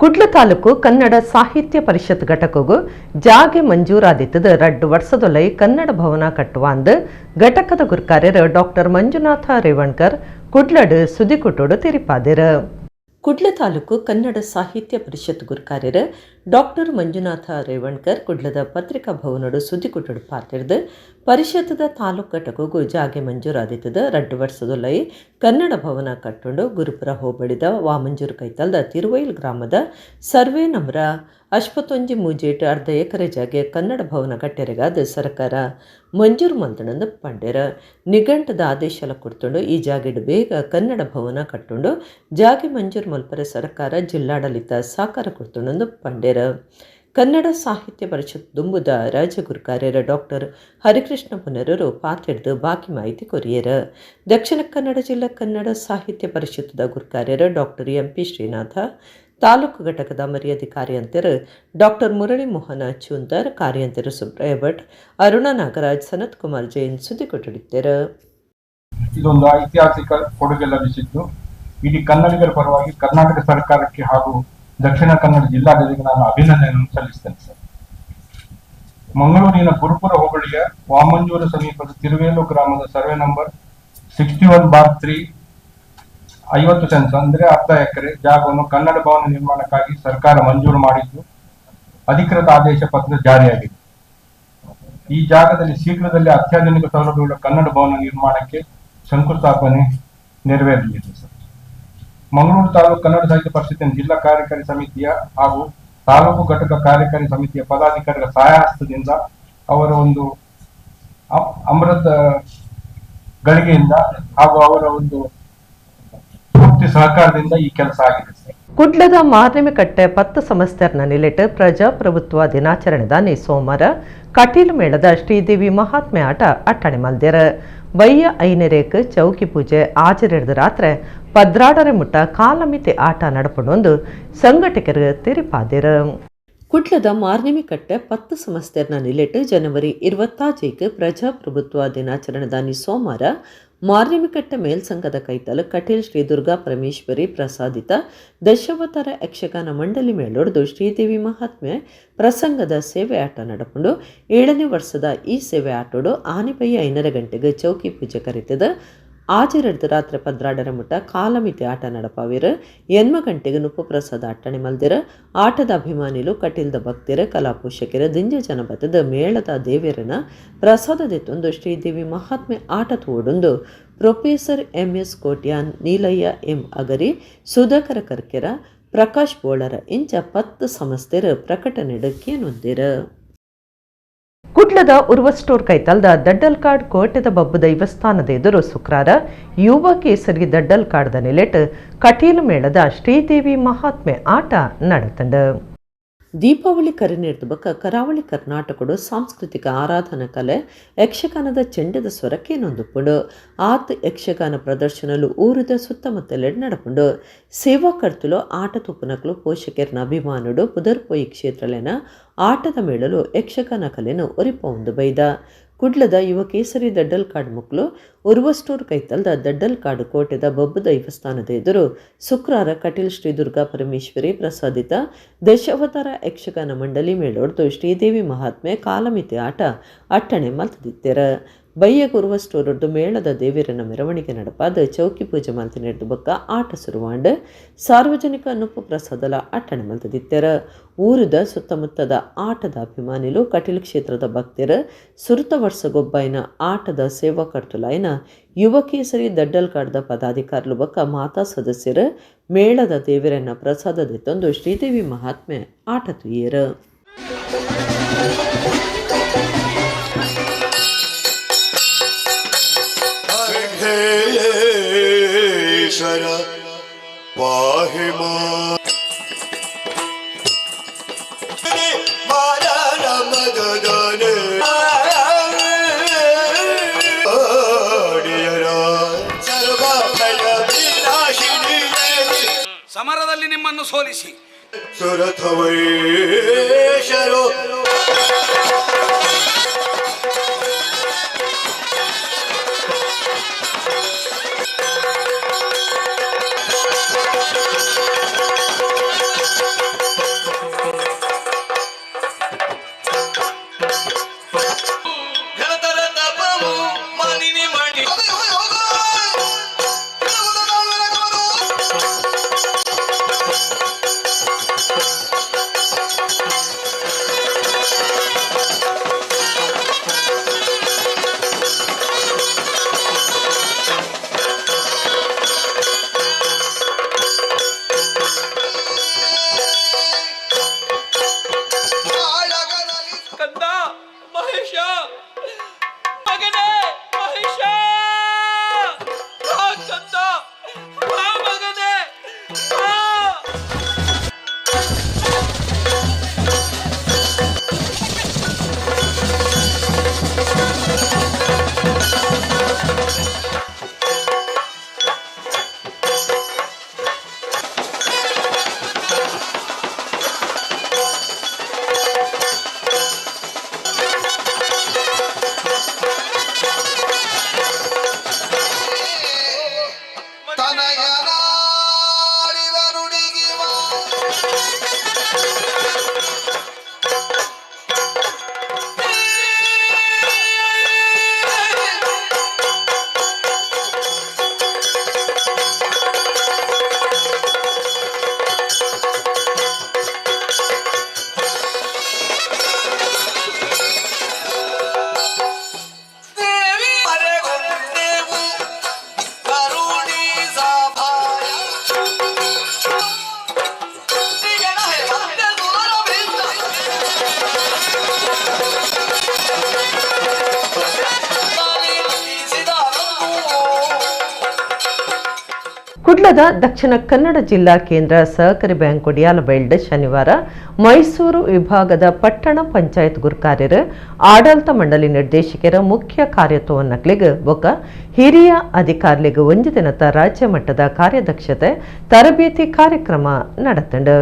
ಕುಡ್ಲ ತಾಲೂಕು ಕನ್ನಡ ಸಾಹಿತ್ಯ ಪರಿಷತ್ ಘಟಕಗೂ ಜಾಗೆ ಮಂಜೂರಾದಿತ್ತದ ರಡ್ಡು ವರ್ಷದೊಲೈ ಕನ್ನಡ ಭವನ ಕಟ್ಟುವ ಅಂದು ಘಟಕದ ಗುರುಕಾರ್ಯರು ಡಾಕ್ಟರ್ ಮಂಜುನಾಥ ರೇವಣ್ಕರ್ ಕುಡ್ಲಡು ಸುದಿಕುಟೋಡು ತಿರಿಪಾದಿರು. ಕುಡ್ಲ ತಾಲೂಕು ಕನ್ನಡ ಸಾಹಿತ್ಯ ಪರಿಷತ್ ಗುರುಕಾರ್ಯರು ಡಾಕ್ಟರ್ ಮಂಜುನಾಥ ರೇವಣ್ಕರ್ ಕುಡ್ಲದ ಪತ್ರಿಕಾ ಭವನಡು ಸುದ್ದಿಕುಟಡು ಪಾತಿರ್ದು ಪರಿಷತ್ತದ ತಾಲೂಕು ಘಟಕಗೂ ಜಾಗೆ ಮಂಜೂರಾದಿತ್ತದ ರಡ್ಡು ವರ್ಷದೊಲೈ ಕನ್ನಡ ಭವನ ಕಟ್ಟುಂಡು ಗುರುಪುರ ಹೋಬಳಿದ ವಾಮಂಜೂರು ಕೈತಲ್ದ ತಿರುವೈಲ್ ಗ್ರಾಮದ ಸರ್ವೆ ನಂಬರ 51 ಮೂಜೇಟು ಅರ್ಧ ಎಕರೆ ಜಾಗೆ ಕನ್ನಡ ಭವನ ಕಟ್ಟೆರೆಗಾದ ಸರ್ಕಾರ ಮಂಜೂರು ಮಲ್ತಣಂದು ಪಂಡೇರ. ನಿಘಂಟದ ಆದೇಶಲ ಕೊಡ್ತುಂಡು ಈ ಜಾಗೆಡು ಬೇಗ ಕನ್ನಡ ಭವನ ಕಟ್ಟುಂಡು ಜಾಗೆ ಮಂಜೂರು ಮಲ್ಪರೆ ಸರ್ಕಾರ ಜಿಲ್ಲಾಡಳಿತ ಸಾಕಾರ ಕೊಡ್ತುಂಡು ಪಂಡೇರ. ಕನ್ನಡ ಸಾಹಿತ್ಯ ಪರಿಷತ್ ದುಂಬುದ ರಾಜಗುರುಕಾರ್ಯರ ಡಾಕ್ಟರ್ ಹರಿಕೃಷ್ಣ ಪುನರರು ಪಾತೆಡ್ದು ಬಾಕಿ ಮಾಹಿತಿ ಕೊರಿಯರ. ದಕ್ಷಿಣ ಕನ್ನಡ ಜಿಲ್ಲಾ ಕನ್ನಡ ಸಾಹಿತ್ಯ ಪರಿಷತ್ದ ಗುರುಕಾರ್ಯರ doctor M P Srinatha, taluk ಘಟಕದ ಮರ್ಯಾದೆ ಕಾರ್ಯಂತರು ಡಾಕ್ಟರ್ ಮುರಳಿ ಮೋಹನ ಚೂಂದರ್, ಕಾರ್ಯಂತರು ಸುಬ್ರಯ ಭಟ್, ಅರುಣ ನಾಗರಾಜ್, ಸನತ್ ಕುಮಾರ್ ಜೈನ್ ಸುದ್ದಿ ಕೊಟ್ಟಿದ್ದಾರೆ. ಇದೊಂದು ಐತಿಹಾಸಿಕ ಕೊಡುಗೆ ಲಭಿಸಿದ್ದು ಇಡೀ ಕನ್ನಡಿಗರ ಪರವಾಗಿ ಕರ್ನಾಟಕ ಸರ್ಕಾರಕ್ಕೆ ಹಾಗೂ ದಕ್ಷಿಣ ಕನ್ನಡ ಜಿಲ್ಲಾಡಳಿತಕ್ಕೆ ನಾನು ಅಭಿನಂದನೆಯನ್ನು ಸಲ್ಲಿಸ್ತೇನೆ ಸರ್. ಮಂಗಳೂರಿನ ಗುರುಪುರ ಹೋಬಳಿಯ ವಾಮಂಜೂರು ಸಮೀಪದ ತಿರುವೇಲು ಗ್ರಾಮದ ಸರ್ವೆ ನಂಬರ್ 61/3 50 cents ಅಂದರೆ ಅರ್ಧ ಎಕರೆ ಜಾಗವನ್ನು ಕನ್ನಡ ಭವನ ನಿರ್ಮಾಣಕ್ಕಾಗಿ ಸರ್ಕಾರ ಮಂಜೂರು ಮಾಡಿದ್ದು ಅಧಿಕೃತ ಆದೇಶ ಪತ್ರ ಜಾರಿಯಾಗಿದೆ. ಈ ಜಾಗದಲ್ಲಿ ಶೀಘ್ರದಲ್ಲೇ ಅತ್ಯಾಧುನಿಕ ಸೌಲಭ್ಯಗಳ ಕನ್ನಡ ಭವನ ನಿರ್ಮಾಣಕ್ಕೆ ಶಂಕುಸ್ಥಾಪನೆ ನೆರವೇರಲಿದೆ ಸರ್. ಮಂಗಳೂರು ತಾಲೂಕು ಕನ್ನಡ ಸಾಹಿತ್ಯ ಪರಿಷತ್ತಿನ ಜಿಲ್ಲಾ ಕಾರ್ಯಕಾರಿ ಸಮಿತಿಯ ಹಾಗೂ ತಾಲೂಕು ಘಟಕ ಕಾರ್ಯಕಾರಿ ಸಮಿತಿಯ ಪದಾಧಿಕಾರಿಗಳ ಸಹಾಯಹಸ್ತದಿಂದ ಅವರ ಒಂದು ಅಮೃತ ಗಳಿಗೆಯಿಂದ ಹಾಗೂ ಅವರ ಒಂದು ಪೂರ್ತಿ ಸಹಕಾರದಿಂದ ಈ ಕೆಲಸ ಆಗಿದೆ ಸರ್. ಕುಡ್ಲದ ಮಾರ್ನೆಮಿಕಟ್ಟೆ 10 ಸಂಸ್ಥೆರ್ನ ನಿಲೆಟ್ ಪ್ರಜಾಪ್ರಭುತ್ವ ದಿನಾಚರಣೆದಾನಿ ಸೋಮವಾರ ಕಟೀಲು ಮೇಳದ ಶ್ರೀದೇವಿ ಮಹಾತ್ಮೆ ಆಟ ಅಟ್ಟಣೆ ಮಲ್ದೇರ. ಬಯ್ಯ ಐನರೇಕ್ ಚೌಕಿ ಪೂಜೆ ಆಚರಿಸಿದ ರಾತ್ರಿ 12:30 ಮುಟ್ಟ ಕಾಲಮಿತಿ ಆಟ ನಡಪಡೊಂದು ಸಂಘಟಕರು ತೆರಿಪಾದಿರ. ಕುಡ್ಲದ ಮಾರ್ನೆಮಿಕಟ್ಟೆ 10 ಸಂಸ್ಥೆರ್ನ ನಿಲೆಟ್ ಜನವರಿ 25 ಪ್ರಜಾಪ್ರಭುತ್ವ ದಿನಾಚರಣೆದಾನಿ ಸೋಮವಾರ ಮಾರ್ನೆಮಿಕಟ್ಟೆ ಮೇಲ್ಸಂಘದ ಕೈತಲ್ ಕಟೀಲ್ ಶ್ರೀ ದುರ್ಗಾ ಪರಮೇಶ್ವರಿ ಪ್ರಸಾದಿತ ದಶಾವತಾರ ಯಕ್ಷಗಾನ ಮಂಡಳಿ ಮೇಳೊಡ್ದು ಶ್ರೀದೇವಿ ಮಹಾತ್ಮೆ ಪ್ರಸಂಗದ ಸೇವೆ ಆಟ ನಡಪುಂಡು. 7ನೇ ವರ್ಷದ ಈ ಸೇವೆ ಆಟೋಡು ಆನೆಬಯ್ಯ 5:30 ಗಂಟೆಗೆ ಚೌಕಿ ಪೂಜೆ ಕರೀತದ. ಆಜೆರಡ್ದು ರಾತ್ರಿ 12:30 ಮುಟ್ಟ ಕಾಲಮಿತಿ ಆಟ ನಡಪಾವಿರ. 8 ಗಂಟೆಗೆ ನುಪ್ಪು ಪ್ರಸಾದ ಅಟ್ಟಣೆ ಮಲ್ದಿರ. ಆಟದ ಅಭಿಮಾನಿಲು ಕಟೀಲ್ದ ಭಕ್ತಿರ ಕಲಾಪೋಷಕರ ದಿಂಜ ಜನಪದದ ಮೇಳದ ದೇವಿರನ ಪ್ರಸಾದದೆತ್ತೊಂದು ಶ್ರೀದೇವಿ ಮಹಾತ್ಮೆ ಆಟ ತೋಡೊಂದು professor MS Kotian, Neelayya M Agari, Sudhakara Karkera, Prakash Bolara ಇಂಚ 10 ಸಂಸ್ಥೆರ ಪ್ರಕಟಣೆಡಕ್ಕೇನೊಂದಿರ. ಕುಡ್ಲದ ಉರ್ವಸ್ಟೋರ್ ಕೈತಲ್ದ ದಡ್ಡಲ್ಕಾಡ್ ಕೋಟೆದ ಬಬ್ಬು ದೈವಸ್ಥಾನದ ಎದುರು ಶುಕ್ರಾರ ಯುವ ಕೇಸರಿ ದಡ್ಡಲ್ಕಾಡ್ದ ನಿಲೆಟ್ ಕಟೀಲು ಮೇಳದ ಶ್ರೀದೇವಿ ಮಹಾತ್ಮೆ ಆಟ ನಡೆತಂಡ. ದೀಪಾವಳಿ ಕರೆ ಬಕ್ಕ ಕರಾವಳಿ ಕರ್ನಾಟಕಡು ಸಾಂಸ್ಕೃತಿಕ ಆರಾಧನಾ ಕಲೆ ಯಕ್ಷಗಾನದ ಚೆಂಡದ ಸ್ವರಕ್ಕೇನೊಂದುಪುಂಡು. ಆತ್ ಯಕ್ಷಗಾನ ಪ್ರದರ್ಶನಲು ಊರದ ಸುತ್ತಮುತ್ತಲೆಡ್ ನಡಪುಂಡು. ಸೇವಾಕರ್ತುಲು ಆಟ ತುಪ್ಪುನಕ್ಲು ಪೋಷಕರ್ನ ಅಭಿಮಾನುಡು ಪುದರ್ಪೋಯಿ ಕ್ಷೇತ್ರಲೇನ ಆಟದ ಮೇಳಲು ಯಕ್ಷಗಾನ ಕಲೆನು ಒರಿಪೊಂದು ಬೈದ. ಕುಡ್ಲದ ಯುವ ಕೇಸರಿ ದಡ್ಡಲ್ಕಾಡ್ ಮುಕ್ಲು ಉರ್ವಸ್ಟೋರ್ ಕೈತಲ್ದ ದಡ್ಡಲ್ಕಾಡು ಕೋಟೆದ ಬಬ್ಬು ದೈವಸ್ಥಾನದ ಎದುರು ಶುಕ್ರಾರ ಕಟೀಲ್ ಶ್ರೀ ದುರ್ಗಾ ಪರಮೇಶ್ವರಿ ಪ್ರಸಾದಿತ ದಶಾವತಾರ ಯಕ್ಷಗಾನ ಮಂಡಳಿ ಮೇಳೊಡ್ದು ಶ್ರೀದೇವಿ ಮಹಾತ್ಮೆ ಕಾಲಮಿತಿ ಆಟ ಅಟ್ಟಣೆ ಮಲ್ತದಿತ್ತೆರ. ಬಯ್ಯ ಉರ್ವಸ್ಟೋರೊಡ್ದು ಮೇಳದ ದೇವಿರನ ಮೆರವಣಿಗೆ ನಡಪಾದ ಚೌಕಿ ಪೂಜೆ ಮಲ್ತಿನೆಡ್ದು ಬೊಕ್ಕ ಆಟ ಸುರುವಾಂಡ್ ಸಾರ್ವಜನಿಕ ನುಪ್ಪು ಪ್ರಸಾದಲ ಅಟ್ಟಣೆ ಮಲ್ತದಿತ್ತೆರ. ಊರದ ಸುತ್ತಮುತ್ತದ ಆಟದ ಅಭಿಮಾನಿಲು ಕಟೀಲ್ ಕ್ಷೇತ್ರದ ಭಕ್ತರ ಸುರುತ ವರ್ಷಗೊಬ್ಬೈನ ಆಟದ ಸೇವಾಕರ್ತುಲಾಯಿನ ಯುವ ಕೇಸರಿ ದಡ್ಡಲ್ಕಾಡ್ದ ಪದಾಧಿಕಾರಿಲು ಬೊಕ್ಕ ಮಾತಾ ಸದಸ್ಯರು ಮೇಳದ ದೇವಿರನ್ನ ಪ್ರಸಾದದೆತ್ತೊಂದು ಶ್ರೀದೇವಿ ಮಹಾತ್ಮೆ ಆಟ ತುಯ್ಯರ. ಪಾಹಿ ಸಮರದಲ್ಲಿ ನಿಮ್ಮನ್ನು ಸೋಲಿಸಿ ಸುರಥವೈಶರು ಕುಡ್ಲದ ದಕ್ಷಿಣ ಕನ್ನಡ ಜಿಲ್ಲಾ ಕೇಂದ್ರ ಸಹಕಾರಿ ಬ್ಯಾಂಕ್ ಕೊಡಿಯಾಲಬೈಲ್ಡ್ ಶನಿವಾರ ಮೈಸೂರು ವಿಭಾಗದ ಪಟ್ಟಣ ಪಂಚಾಯತ್ ಗುರ್ಕಾರ್ಯರು ಆಡಳಿತ ಮಂಡಳಿ ನಿರ್ದೇಶಕರ ಮುಖ್ಯ ಕಾರ್ಯತ್ವವನ್ನಕ್ಲಿಗ್ ಬೊಕ್ಕ ಹಿರಿಯ ಅಧಿಕಾರಿಗಳಿಗೆ ಒಂಜಿ ದಿನದ ರಾಜ್ಯ ಮಟ್ಟದ ಕಾರ್ಯದಕ್ಷತೆ ತರಬೇತಿ ಕಾರ್ಯಕ್ರಮ ನಡೆತಂಡು.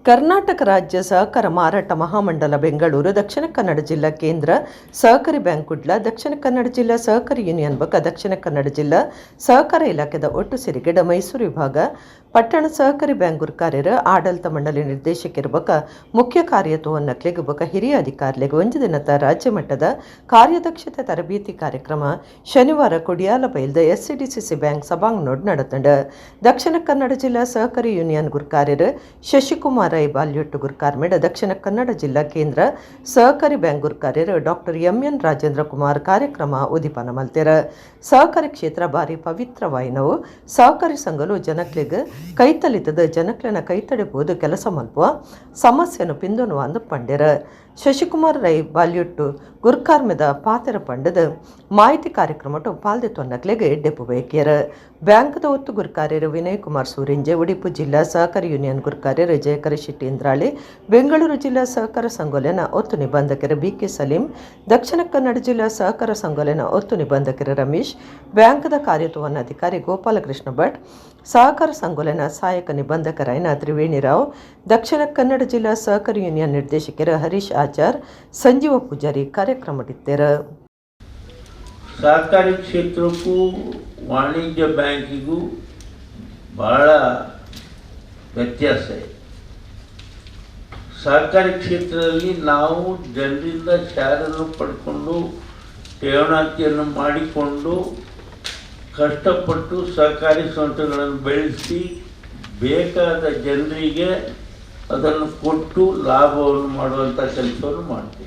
ಕರ್ನಾಟಕ ರಾಜ್ಯ ಸಹಕಾರ ಮಾರಾಟ ಮಹಾಮಂಡಲ ಬೆಂಗಳೂರು, ದಕ್ಷಿಣ ಕನ್ನಡ ಜಿಲ್ಲಾ ಕೇಂದ್ರ ಸಹಕಾರಿ ಬ್ಯಾಂಕ್ ಕುಡ್ಲ, ದಕ್ಷಿಣ ಕನ್ನಡ ಜಿಲ್ಲಾ ಸಹಕಾರಿ ಯೂನಿಯನ್ ಬೊಕ್ಕ ದಕ್ಷಿಣ ಕನ್ನಡ ಜಿಲ್ಲಾ ಸಹಕಾರ ಇಲಾಖೆದ ಒಟ್ಟು ಸೇರಿಗೆಡ ಮೈಸೂರು ವಿಭಾಗ ಪಟ್ಟಣ ಸಹಕಾರಿ ಬ್ಯಾಂಕ್ ಗುರ್ಕಾರ್ಯರು ಆಡಳಿತ ಮಂಡಳಿ ನಿರ್ದೇಶಕರು ಬೊಕ್ಕ ಮುಖ್ಯ ಕಾರ್ಯತ್ವವನ್ನಕ್ಲೆಗ್ ಬೊಕ್ಕ ಹಿರಿಯ ಅಧಿಕಾರಿಗಳಿಗೆ ಒಂಜಿ ದಿನದ ರಾಜ್ಯ ಮಟ್ಟದ ಕಾರ್ಯದಕ್ಷತೆ ತರಬೇತಿ ಕಾರ್ಯಕ್ರಮ ಶನಿವಾರ ಕೊಡಿಯಾಲಬೈಲ್ದ ಎಸ್ಸಿಡಿಸಿಸಿ ಬ್ಯಾಂಕ್ ಸಭಾಂಗಣೋಡ್ ನಡೆತಂಡು. ದಕ್ಷಿಣ ಕನ್ನಡ ಜಿಲ್ಲಾ ಸಹಕಾರಿ ಯೂನಿಯನ್ ಗುರ್ಕಾರ್ಯರು ಶಶಿಕುಮಾರ್ ರೈ ಬಾಲ್ಯೊಟ್ಟು ಗುರ್ಕಾರ್ಮೇಡ ದಕ್ಷಿಣ ಕನ್ನಡ ಜಿಲ್ಲಾ ಕೇಂದ್ರ ಸಹಕಾರಿ ಬ್ಯಾಂಕ್ ಗುರ್ಕಾರ್ಯರು ಡಾಕ್ಟರ್ ಎಂಎನ್ ರಾಜೇಂದ್ರ ಕುಮಾರ್ ಕಾರ್ಯಕ್ರಮ ಉದ್ದೀಪನ ಮಲ್ತೆರ. ಸಹಕಾರಿ ಕ್ಷೇತ್ರ ಬಾರಿ ಪವಿತ್ರವಾಯಿನವು, ಸಹಕಾರಿ ಸಂಘಲು ಜನಕ್ಲೆಗ್ ಕೈತಲಿತದ ಜನಕ್ಲೆನ ಕೈತಡೆಬಹುದು ಕೆಲಸ ಮಲ್ಪುವ ಸಮಸ್ಯೆಯನ್ನು ಪಿಂದೊನುವ ಅಂದು ಪಂಡೆರ. ಶಶಿಕುಮಾರ್ ರೈ ಬಾಲ್ಯೊಟ್ಟು ಗುರ್ಕಾರ್ಮೆದ ಪಾತೆರ ಪಂಡದ ಮಾಹಿತಿ ಕಾರ್ಯಕ್ರಮಟು ಪಾಲ್ದೆ ತೊನ್ನಕ್ಲೆಗ್ ಎಡ್ಡೆಪು ಬಯಕಿಯರ. ಬ್ಯಾಂಕ್ದ ಒತ್ತು ಗುರ್ಕಾರ್ಯರು ವಿನಯ್ ಕುಮಾರ್ ಸೂರಿಂಜೆ, ಉಡುಪಿ ಜಿಲ್ಲಾ ಸಹಕಾರಿ ಯೂನಿಯನ್ ಗುರ್ಕಾರ್ಯರು ಜಯಕರ ಶೆಟ್ಟಿ ಇಂದ್ರಾಳಿ, ಬೆಂಗಳೂರು ಜಿಲ್ಲಾ ಸಹಕಾರ ಸಂಘೋಲೆನ ಒತ್ತು ನಿಬಂಧಕರು ಬಿಕೆ ಸಲೀಂ, ದಕ್ಷಿಣ ಕನ್ನಡ ಜಿಲ್ಲಾ ಸಹಕಾರ ಸಂಘೋಲೆನ ಒತ್ತು ನಿಬಂಧಕರು ರಮೇಶ್, ಬ್ಯಾಂಕ್ದ ಕಾರ್ಯತ್ವವನ್ನು ಅಧಿಕಾರಿ ಗೋಪಾಲಕೃಷ್ಣ ಭಟ್, ಸಹಕಾರ ಸಂಘೋಲೆನ ಸಹಾಯಕ ನಿಬಂಧಕರಾಯನ ತ್ರಿವೇಣಿರಾವ್, ದಕ್ಷಿಣ ಕನ್ನಡ ಜಿಲ್ಲಾ ಸಹಕಾರಿ ಯೂನಿಯನ್ ನಿರ್ದೇಶಕರು ಹರೀಶ್ ಆಚಾರ್, ಸಂಜೀವ ಪೂಜಾರಿ ಕಾರ್ಯಕ್ರಮಡಿದ್ದರು. ಸಹಕಾರಿ ಕ್ಷೇತ್ರಕ್ಕೂ ವಾಣಿಜ್ಯ ಬ್ಯಾಂಕಿಗೂ ಬಹಳ ವ್ಯತ್ಯಾಸ ಇದೆ. ಸಹಕಾರಿ ಕ್ಷೇತ್ರದಲ್ಲಿ ನಾವು ಜನರಿಂದ ಶೇರನ್ನು ಪಡ್ಕೊಂಡು ಠೇವಣಾತಿಯನ್ನು ಮಾಡಿಕೊಂಡು ಕಷ್ಟಪಟ್ಟು ಸಹಕಾರಿ ಸಂಸ್ಥೆಗಳನ್ನು ಬೆಳೆಸಿ ಬೇಕಾದ ಜನರಿಗೆ ಅದನ್ನು ಕೊಟ್ಟು ಲಾಭವನ್ನು ಮಾಡುವಂಥ ಕೆಲಸವನ್ನು ಮಾಡ್ತೀವಿ.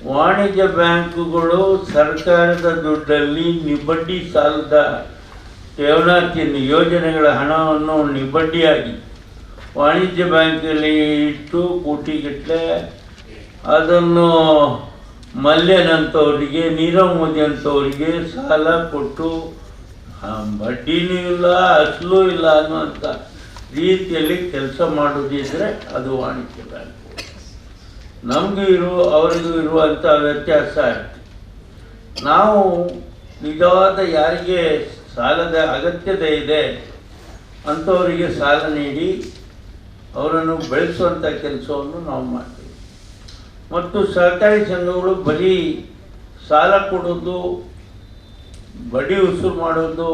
ವಾಣಿಜ್ಯ ಬ್ಯಾಂಕುಗಳು ಸರ್ಕಾರದ ದುಡ್ಡಲ್ಲಿ ನಿಬಡ್ಡಿ ಸಾಲದ ಠೇವಣಾತಿಯನ್ನು ಯೋಜನೆಗಳ ಹಣವನ್ನು ನಿಬಡ್ಡಿಯಾಗಿ ವಾಣಿಜ್ಯ ಬ್ಯಾಂಕಲ್ಲಿ ಇಟ್ಟು ಕೋಟಿಗಟ್ಟಲೆ ಅದನ್ನು ಮಲ್ಯನಂಥವರಿಗೆ, ನೀರವ್ ಮೋದಿ ಅಂಥವರಿಗೆ ಸಾಲ ಕೊಟ್ಟು ಬಡ್ಡಿನೂ ಇಲ್ಲ ಅಸಲು ಇಲ್ಲ ಅನ್ನುವಂಥ ರೀತಿಯಲ್ಲಿ ಕೆಲಸ ಮಾಡೋದಿದ್ದರೆ ಅದು ವಾಣಿಜ್ಯ ಬ್ಯಾಂಕು. ನಮಗೂ ಅವರಿಗೂ ಇರುವಂಥ ವ್ಯತ್ಯಾಸ ಆಯಿತು. ನಾವು ನಿಜವಾದ ಯಾರಿಗೆ ಸಾಲದ ಅಗತ್ಯತೆ ಇದೆ ಅಂಥವರಿಗೆ ಸಾಲ ನೀಡಿ ಅವರನ್ನು ಬೆಳೆಸುವಂಥ ಕೆಲಸವನ್ನು ನಾವು ಮಾಡ್ತೀವಿ. ಮತ್ತು ಸಹಕಾರಿ ಸಂಘಗಳು ಬರೀ ಸಾಲ ಕೊಡೋದು, ಬಡ್ಡಿ ವಸೂಲು ಮಾಡೋದು,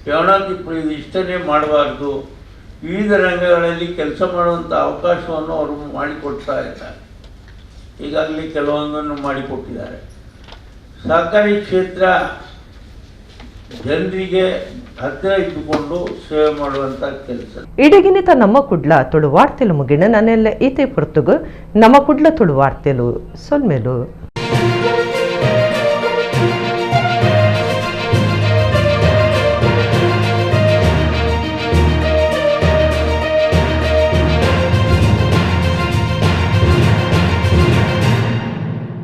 ಠೇವಣಾತಿ ಪಡೆಯೋದು ಇಷ್ಟನ್ನೇ ಮಾಡಬಾರ್ದು. ವಿವಿಧ ರಂಗಗಳಲ್ಲಿ ಕೆಲಸ ಮಾಡುವಂಥ ಅವಕಾಶವನ್ನು ಅವರು ಮಾಡಿಕೊಡ್ತಾ ಇದ್ದಾರೆ. ಈಗಾಗಲೇ ಕೆಲವೊಂದನ್ನು ಮಾಡಿಕೊಟ್ಟಿದ್ದಾರೆ. ಸಹಕಾರಿ ಕ್ಷೇತ್ರ ಜನರಿಗೆ ಹತ್ತಿರ ಇದ್ದುಕೊಂಡು ಸೇವೆ ಮಾಡುವಂಥ ಕೆಲಸ. ಇಡಗಿನಿತ ನಮ್ಮ ಕುಡ್ಲ ತುಳು ವಾರ್ತೆಲು ಮುಗಿಣ ನನ್ನೆಲ್ಲ ಈತೆ ಪುರ್ತುಗು ನಮ್ಮ ಕುಡ್ಲ ತುಳು ವಾರ್ತೆಲು ಸೊಲ್ಮೇಲು.